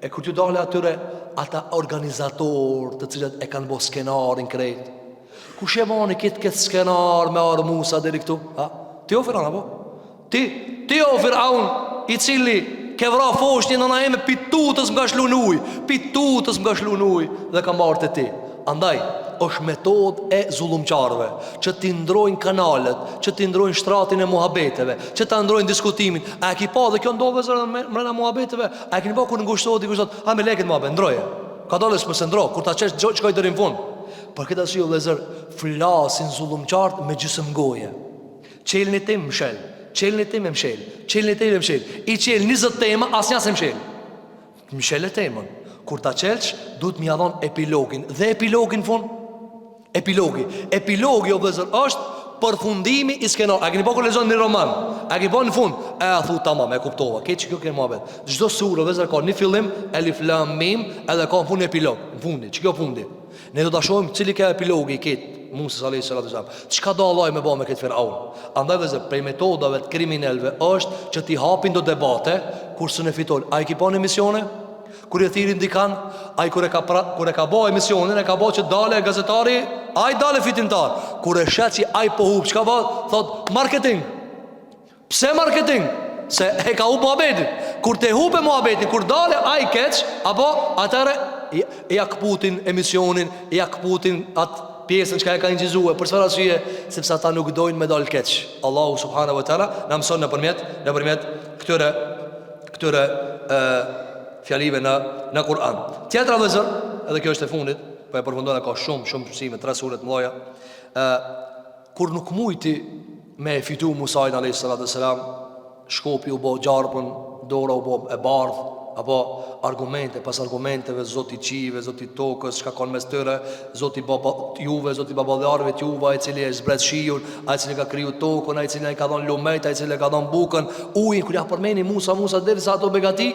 E kur t'ju dale atyre, ata organizator të cilët e kanë bo skenarin krejt. Kush e bani këtë këtë skenar me ardh Musa deri këtu? Ha? Ti o Firaun, apo? Ti, ti o Firaun, i cili ke vra foshnjë nëna eme pi tutës më ka lshu në ujë, pi tutës më ka lshu në ujë dhe kam ardh te ti. Andaj, është metodë e zullumqarëve që t'i ndrojnë kanalet, që t'i ndrojnë shtratin e muhabeteve, që ta ndrojnë diskutimin. A e ki pa dhe kjo ndodh vëllezër mrena muhabeteve? A e keni pa kur ngushtohet dikush thotë, "Ha me le kët muhabet, ndroje." Kadale s'po s'e ndro, kur ta çesh shkoj deri në fund. Për këtë arsye vëllezër, flasin zullumqarët me gjysmë goje. Çel një temë mshel, çel një temë mshel, çel një temë mshel. I çel 20 tema, asnjë s'e mshel. Mshele temën. Kur ta çelsh, duhet me ia dhon epilogin. Dhe epilogin në fund. Epilogi. Epilogi o vëllezër është përfundimi i skenarit. A keni pa kur lexon një roman? A keni pa në fund? E a thu tamam, e kuptova. Këtë që kjo ke muhabet. Çdo sure vëllezër ka një fillim, elif lam mim, edhe ka në fund epilog. Në fundi, që kjo fundi. Ne do ta shohim cili ka epilogi i këtë. Musës alayhi salatu wasalam. Çka do Allahu me bo me këtë Firaun? Andaj vëllezër, prej metodave të kriminelëve është që t'i hapin do debate kur s'un e fitojnë. A i ki pa në emisione? Kur e thirrin dikan, ai kur e ka pra, kur e ka bo emisionin, e ka bo që dale gazetari, ai dale fitimtar. Kur e sheh që ai po hup, çka bo? Thot marketing. Pse marketing? Se e ka hup muhabetin. Kur te hupe muhabetin, kur dale ai keq, apo atëherë ja këputin emisionin, ja këputin atë pjesën çka e ka inçizue. Për çfarë arsye? Sepse ata nuk dojnë me dal keq. Allahu subhanahu wa taala na mëson nëpërmjet nëpërmjet këtyre këtyre e, fjalive në në Kur'an. Tjetra vëllezër, edhe kjo është e fundit, po e përfundojna ka shumë shumë mësime, tre sure të mëdha. Ë Kur nuk mujti me e fitu Musain a.s. Shkopi u bo gjarpën, dora u bo e bardhë, apo argumente pas argumenteve, zoti qive, zoti tokës, çka ka n'mes tyre, zoti baba juve, zoti baballarëve t'juve, ai i cili e zbret shiun, ai i cili ka kriju tokën, ai i cili i ka dhënë lumejt, ai i cili ka dhënë bukën, ujin, kur ja përmeni Musa, Musa derisa ato begati,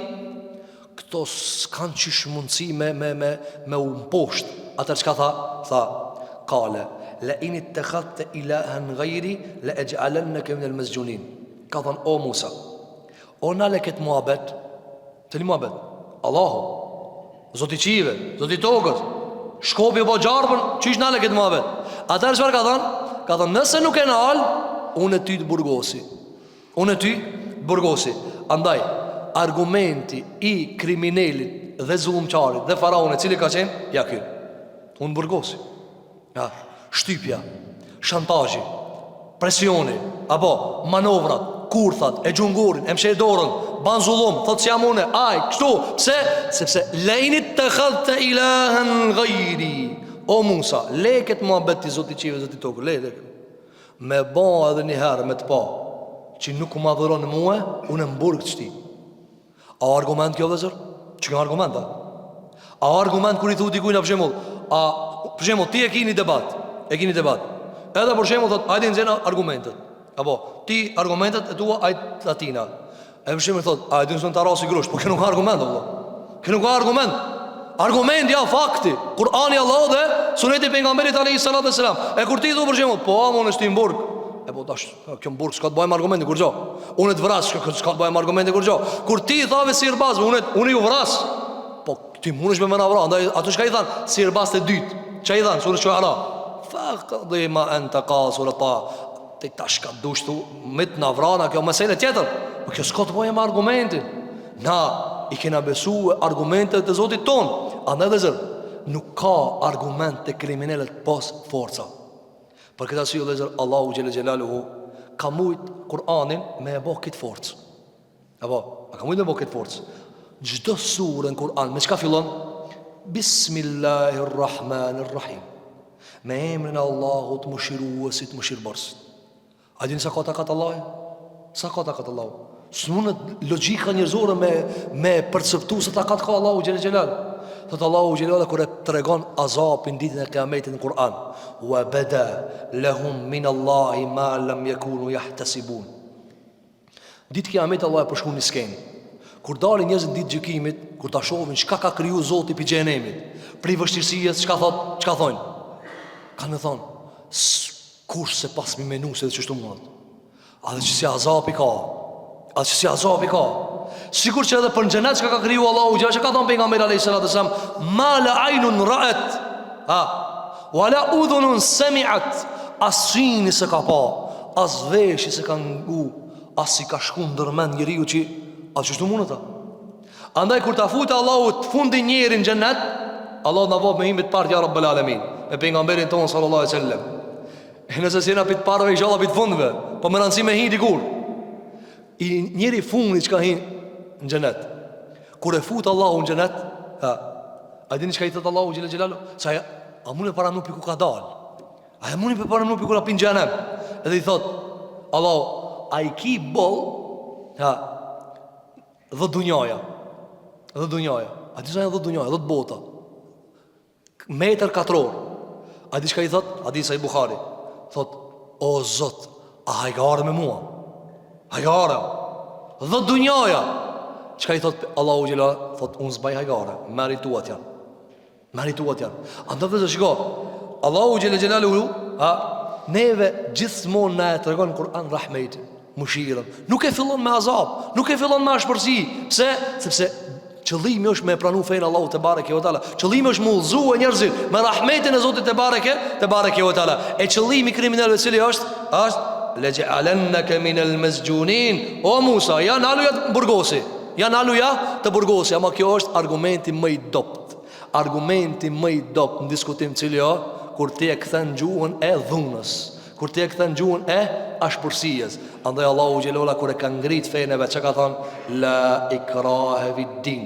Këto s'kanë qysh mundësi me, me, me, me u mposht. Atëherë çka tha? Tha, kale, le in-ittehadhte ilahen gajri, le exh'alenneke minel mesxhunin. Ka thonë, o Musa, o nale këtë muhabet, të një muhabet, Allahu, zoti qive, zoti tokës, shkopi u bo gjarpën, qysh nale këtë muhabet. Atëherë çfarë ka thonë? Ka thonë, nëse nuk e nal, unë e ty të burgosi. Unë e ty burgosi. Andaj, argumenti i kriminelit dhe zullumqarit dhe faraonit, cili ka qenë? Ja ky. Unë burgosi. Ja, shtypja, shantazhi, presioni, apo manovrat, kurthat, e gjun gurin, e msheh dorën, ban zullum, thot s'jam une, aj, kështu, pse? Sepse le in-ittehadhte ilahen gajri. O Musa, le këtë muhabet ti zoti qive, zoti tokë, le, le. Me ba edhe një herë me të pa Që nuk më adhuron mue Unë në burg të shti A argument kjo vëllezër? Që kjo argument a? A argument kur i thu dikujna për shembull A për shembull ti e ki një debat E ki një debat Edhe për shembull thot Hajde nxjerrna argumentet Apo ti argumentet e tua aj të atina E për shembull thot, a e din se ta rasi grusht, po kjo nuk ka argument vëlla. Kjo nuk ka argument. Argument ja fakti, Kur'ani Allahu dhe suneti i pejgamberit alayhi salatu wasalam. E kur ti thu për shembull, po ama unë shti n'burg. E po tash, kjo në burg s'ka të bëjë me argumentin kurgjo. Unë të vras, kjo s'ka të bëjë me argumentin kurgjo. Kur ti thave sihirbazve, unë unë ju vras. Po ti mundesh me më na vra, andaj ato çka i than, sihirbazët e dytë. Çka i than, sure Shuara. Faqdi ma anta qad sura ta. Ti tash ka dush tu me të na vrana kjo mesele tjetër. Po kjo s'ka të bëjë me argumentin. Na i kena besu argumentet e Zotit ton. Andaj vëllezër, nuk ka argument te kriminelët pos forca. Për këtë arsye vëllezër, Allahu xhele xhelaluhu ka mujt Kur'anin me e bo këtë forcë. Apo, a ka mujt me bo këtë forcë? Çdo sure në Kur'an, me çka fillon? Bismillahirrahmanirrahim. Me emrin e Allahut mëshiruesit, mëshirëbërësit. A dini sa ka takat Allahu? Sa ka takat Allahu? S'mundet logjika njerëzore me, me perceptu sa takat ka Allahu xhele xhelal. Thot Allahu xhele xhelal kur e tregon azapin ditën e kiametit në Kur'an. Wa beda lehum min Allahi ma lam jekunu jahtesibun. Ditë kiametit Allahu e përshkruan një skenë. Kur dalin njerëzit ditë gjykimit, kur ta shohin çka ka kriju Zoti pi xhehenemit, prej vështirësisë, çka thot, çka thonë? Kanë me thonë, kurrë s'e pasmi menu se edhe qështu mundet. A dhe qësi azapi ka, a dhe qësi azapi ka. Sikur që edhe për në xhenet çka ka kriju Allahu, gjë që ka thonë pejgamberi alayhi salatu selam, ma la ajnun ra'at. Ha, Wala udhunun semi'at As syni s'e ka pa As veshi s'e ka ngu As s'i ka shku ndërmend njeriu që A qështu mundet a Andaj kur ta futë Allahu të fundin njeri në xhennet Allahu na bëftë me hi pi të parët ja rabbel alemin Me pejgamberin tonë sallallahu alaihi sallam E nëse s'jena pi të parëve inshallah pi të fundve Po me rëndësi me hi dikur I njeri fundit që ka hi në xhennet Kur e fut Allahu në xhennet ha, A dini çka i thot Allahu xhele xhelalu? Sa ja, a muni paramenu pi ku ka dal? A e muni paramenu pi ku ka pi n'xhehenem? Edhe i thot Allahu, a i ki boll? Ha. Dhet dunjaja. Dhet dunjaja. A di sa janë dhet dunjaja, dhet bota. Metër katror. A di çka i thot? Hadith Sahih Buhari. Thot, o Zot, a hajgare me mua? Hajgare. Dhet dunjaja. Çka i thot Allahu xhela? Thot, unë s'baj hajgare. Merri tuat janë. Merri tuat janë. Andaj vëllezër shiko. Allahu xhele xhelaluhu. Ha, neve gjithmonë na e tregon Kur'an rahmetin, mëshirën. Nuk e fillon me azab, nuk e fillon me ashpërsi. Pse? Sepse qëllimi është me e pranu fenë Allahut tebareke ve teala. Qëllimi është me udhëzue njerëzit me rahmetin e Zotit tebareke, tebareke ve teala. E qëllimi i kriminelëve cili është? Është lexhealenneke minel mesxhunin. O Musa, ja nalu ja të burgosi. Ja nalu ja të burgosi, ama kjo është argumenti më i dobët. Argumenti më i dobët në diskutim cili o, kur ti e kthen gjuhën e dhunës, kur ti e kthen gjuhën e ashpërsisë. Andaj Allahu xhele ve ala kur e ka ngrit fenë e vet, çka ka thënë? La ikrahe fid din.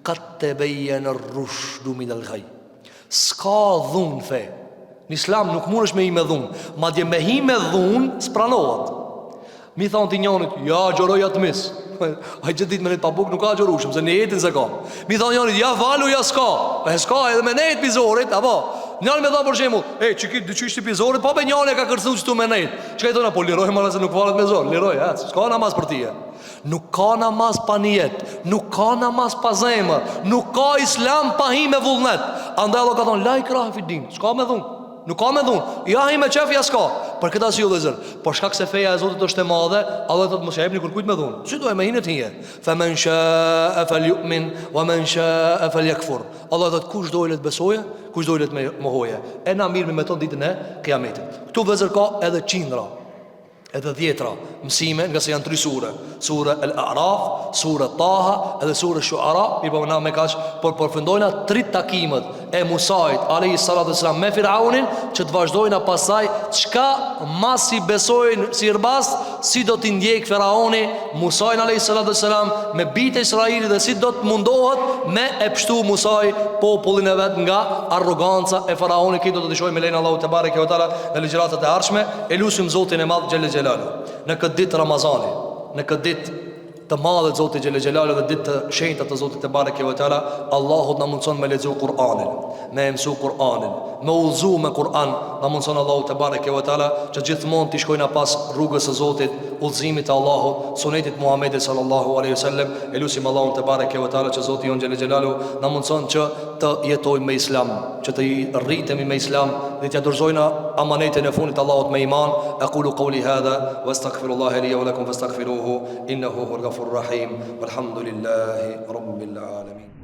Kad tebejjene rrushdu minel gaj. S'ka dhunë n'fe. Në islam nuk mundesh me hi me dhunë. Madje me hi me dhunë s'pranohet. Mi thonë ti njonit, ja agjëro ja të mys. Ai gjithë ditë me nejt pa bukë nuk ka agjërushëm, se nijetin s'e ka. Mi thonë njonit, ja falu, ja s'ka. E s'ka edhe me nejt pi zorit, apo? Njoni me thonë për shembull, e, që ki dyqysh ti pi zorit, po be njoni e ka kërcnu qëtu me nejt. Çka i thonë, po liroj më se nuk falet me zor, liroj, e, s'ka namaz për tije. Nuk ka namaz pa nijet, nuk ka namaz pa zemër, nuk ka islam pa hi me vullnet. Andaj Allah ka thonë, la ikrahe fid din, s'ka me dhunë. Nuk ka me dhunë. Ja hi me qef, ja s'ka. Për këtë arsye vëllezër, për shkak se feja e Zotit është e madhe, Allah thotë mos ja jepni kërkujt me dhunë. Si do e me hinë të hije? Fa men sha'a falyu'min wa men sha'a falyakfur. Allah thotë kush do le të besojë, kush do le të mohojë. E na mirremi me to ditën e Kiametit. Këtu vëllezër ka edhe qindra edhe dhjetra mësime ngase janë tri sure sure El Araf, sure Taha edhe sure Shuara mirëpo na me kaq po përfundojna tri takimet e Musait alejhi salatu selam me Firaunin që të vazhdojna pasaj çka masi besojnë sihirbaz si do t'i ndjek Firauni Musain alejhi salatu selam me bijtë e Israilit dhe si do të mundohet me e pshtu Musai popullin e vet nga arroganca e Faraonit këtë do të shohim me lejen e Allahut tebareke ve teala në ligjëratat e ardhshme E lusim Zotin e Madh Xhele Xhelaluhu në këtë ditë Ramazani, në këtë ditë të madhe të Zotit Xhele Xhelaluhu dhe ditë të shenjta të Zotit tebareke ve teala, Allahu të na mundson me lexu Kur'anin, me e mësu Kur'anin, me udhëzu me Kur'an, na mundson Allahu tebareke ve teala që gjithmonë të shkojna pas rrugës së Zotit, udhëzimit të Allahut, sunetit Muhamedit sallallahu alaihi wasallam, e lusim Allahun tebareke ve teala që Zoti jonë Xhele Xhelaluhu na mundson që të jetojmë me Islam, që të rritemi me Islam dhe t'ia dorëzojna amanetin e fundit Allahut me iman. Aqulu qawli hadha wa astaghfirullaha li wa lakum fastaghfiruhu innahu huwal ghafurur rahim. Walhamdulillahi rabbil alamin.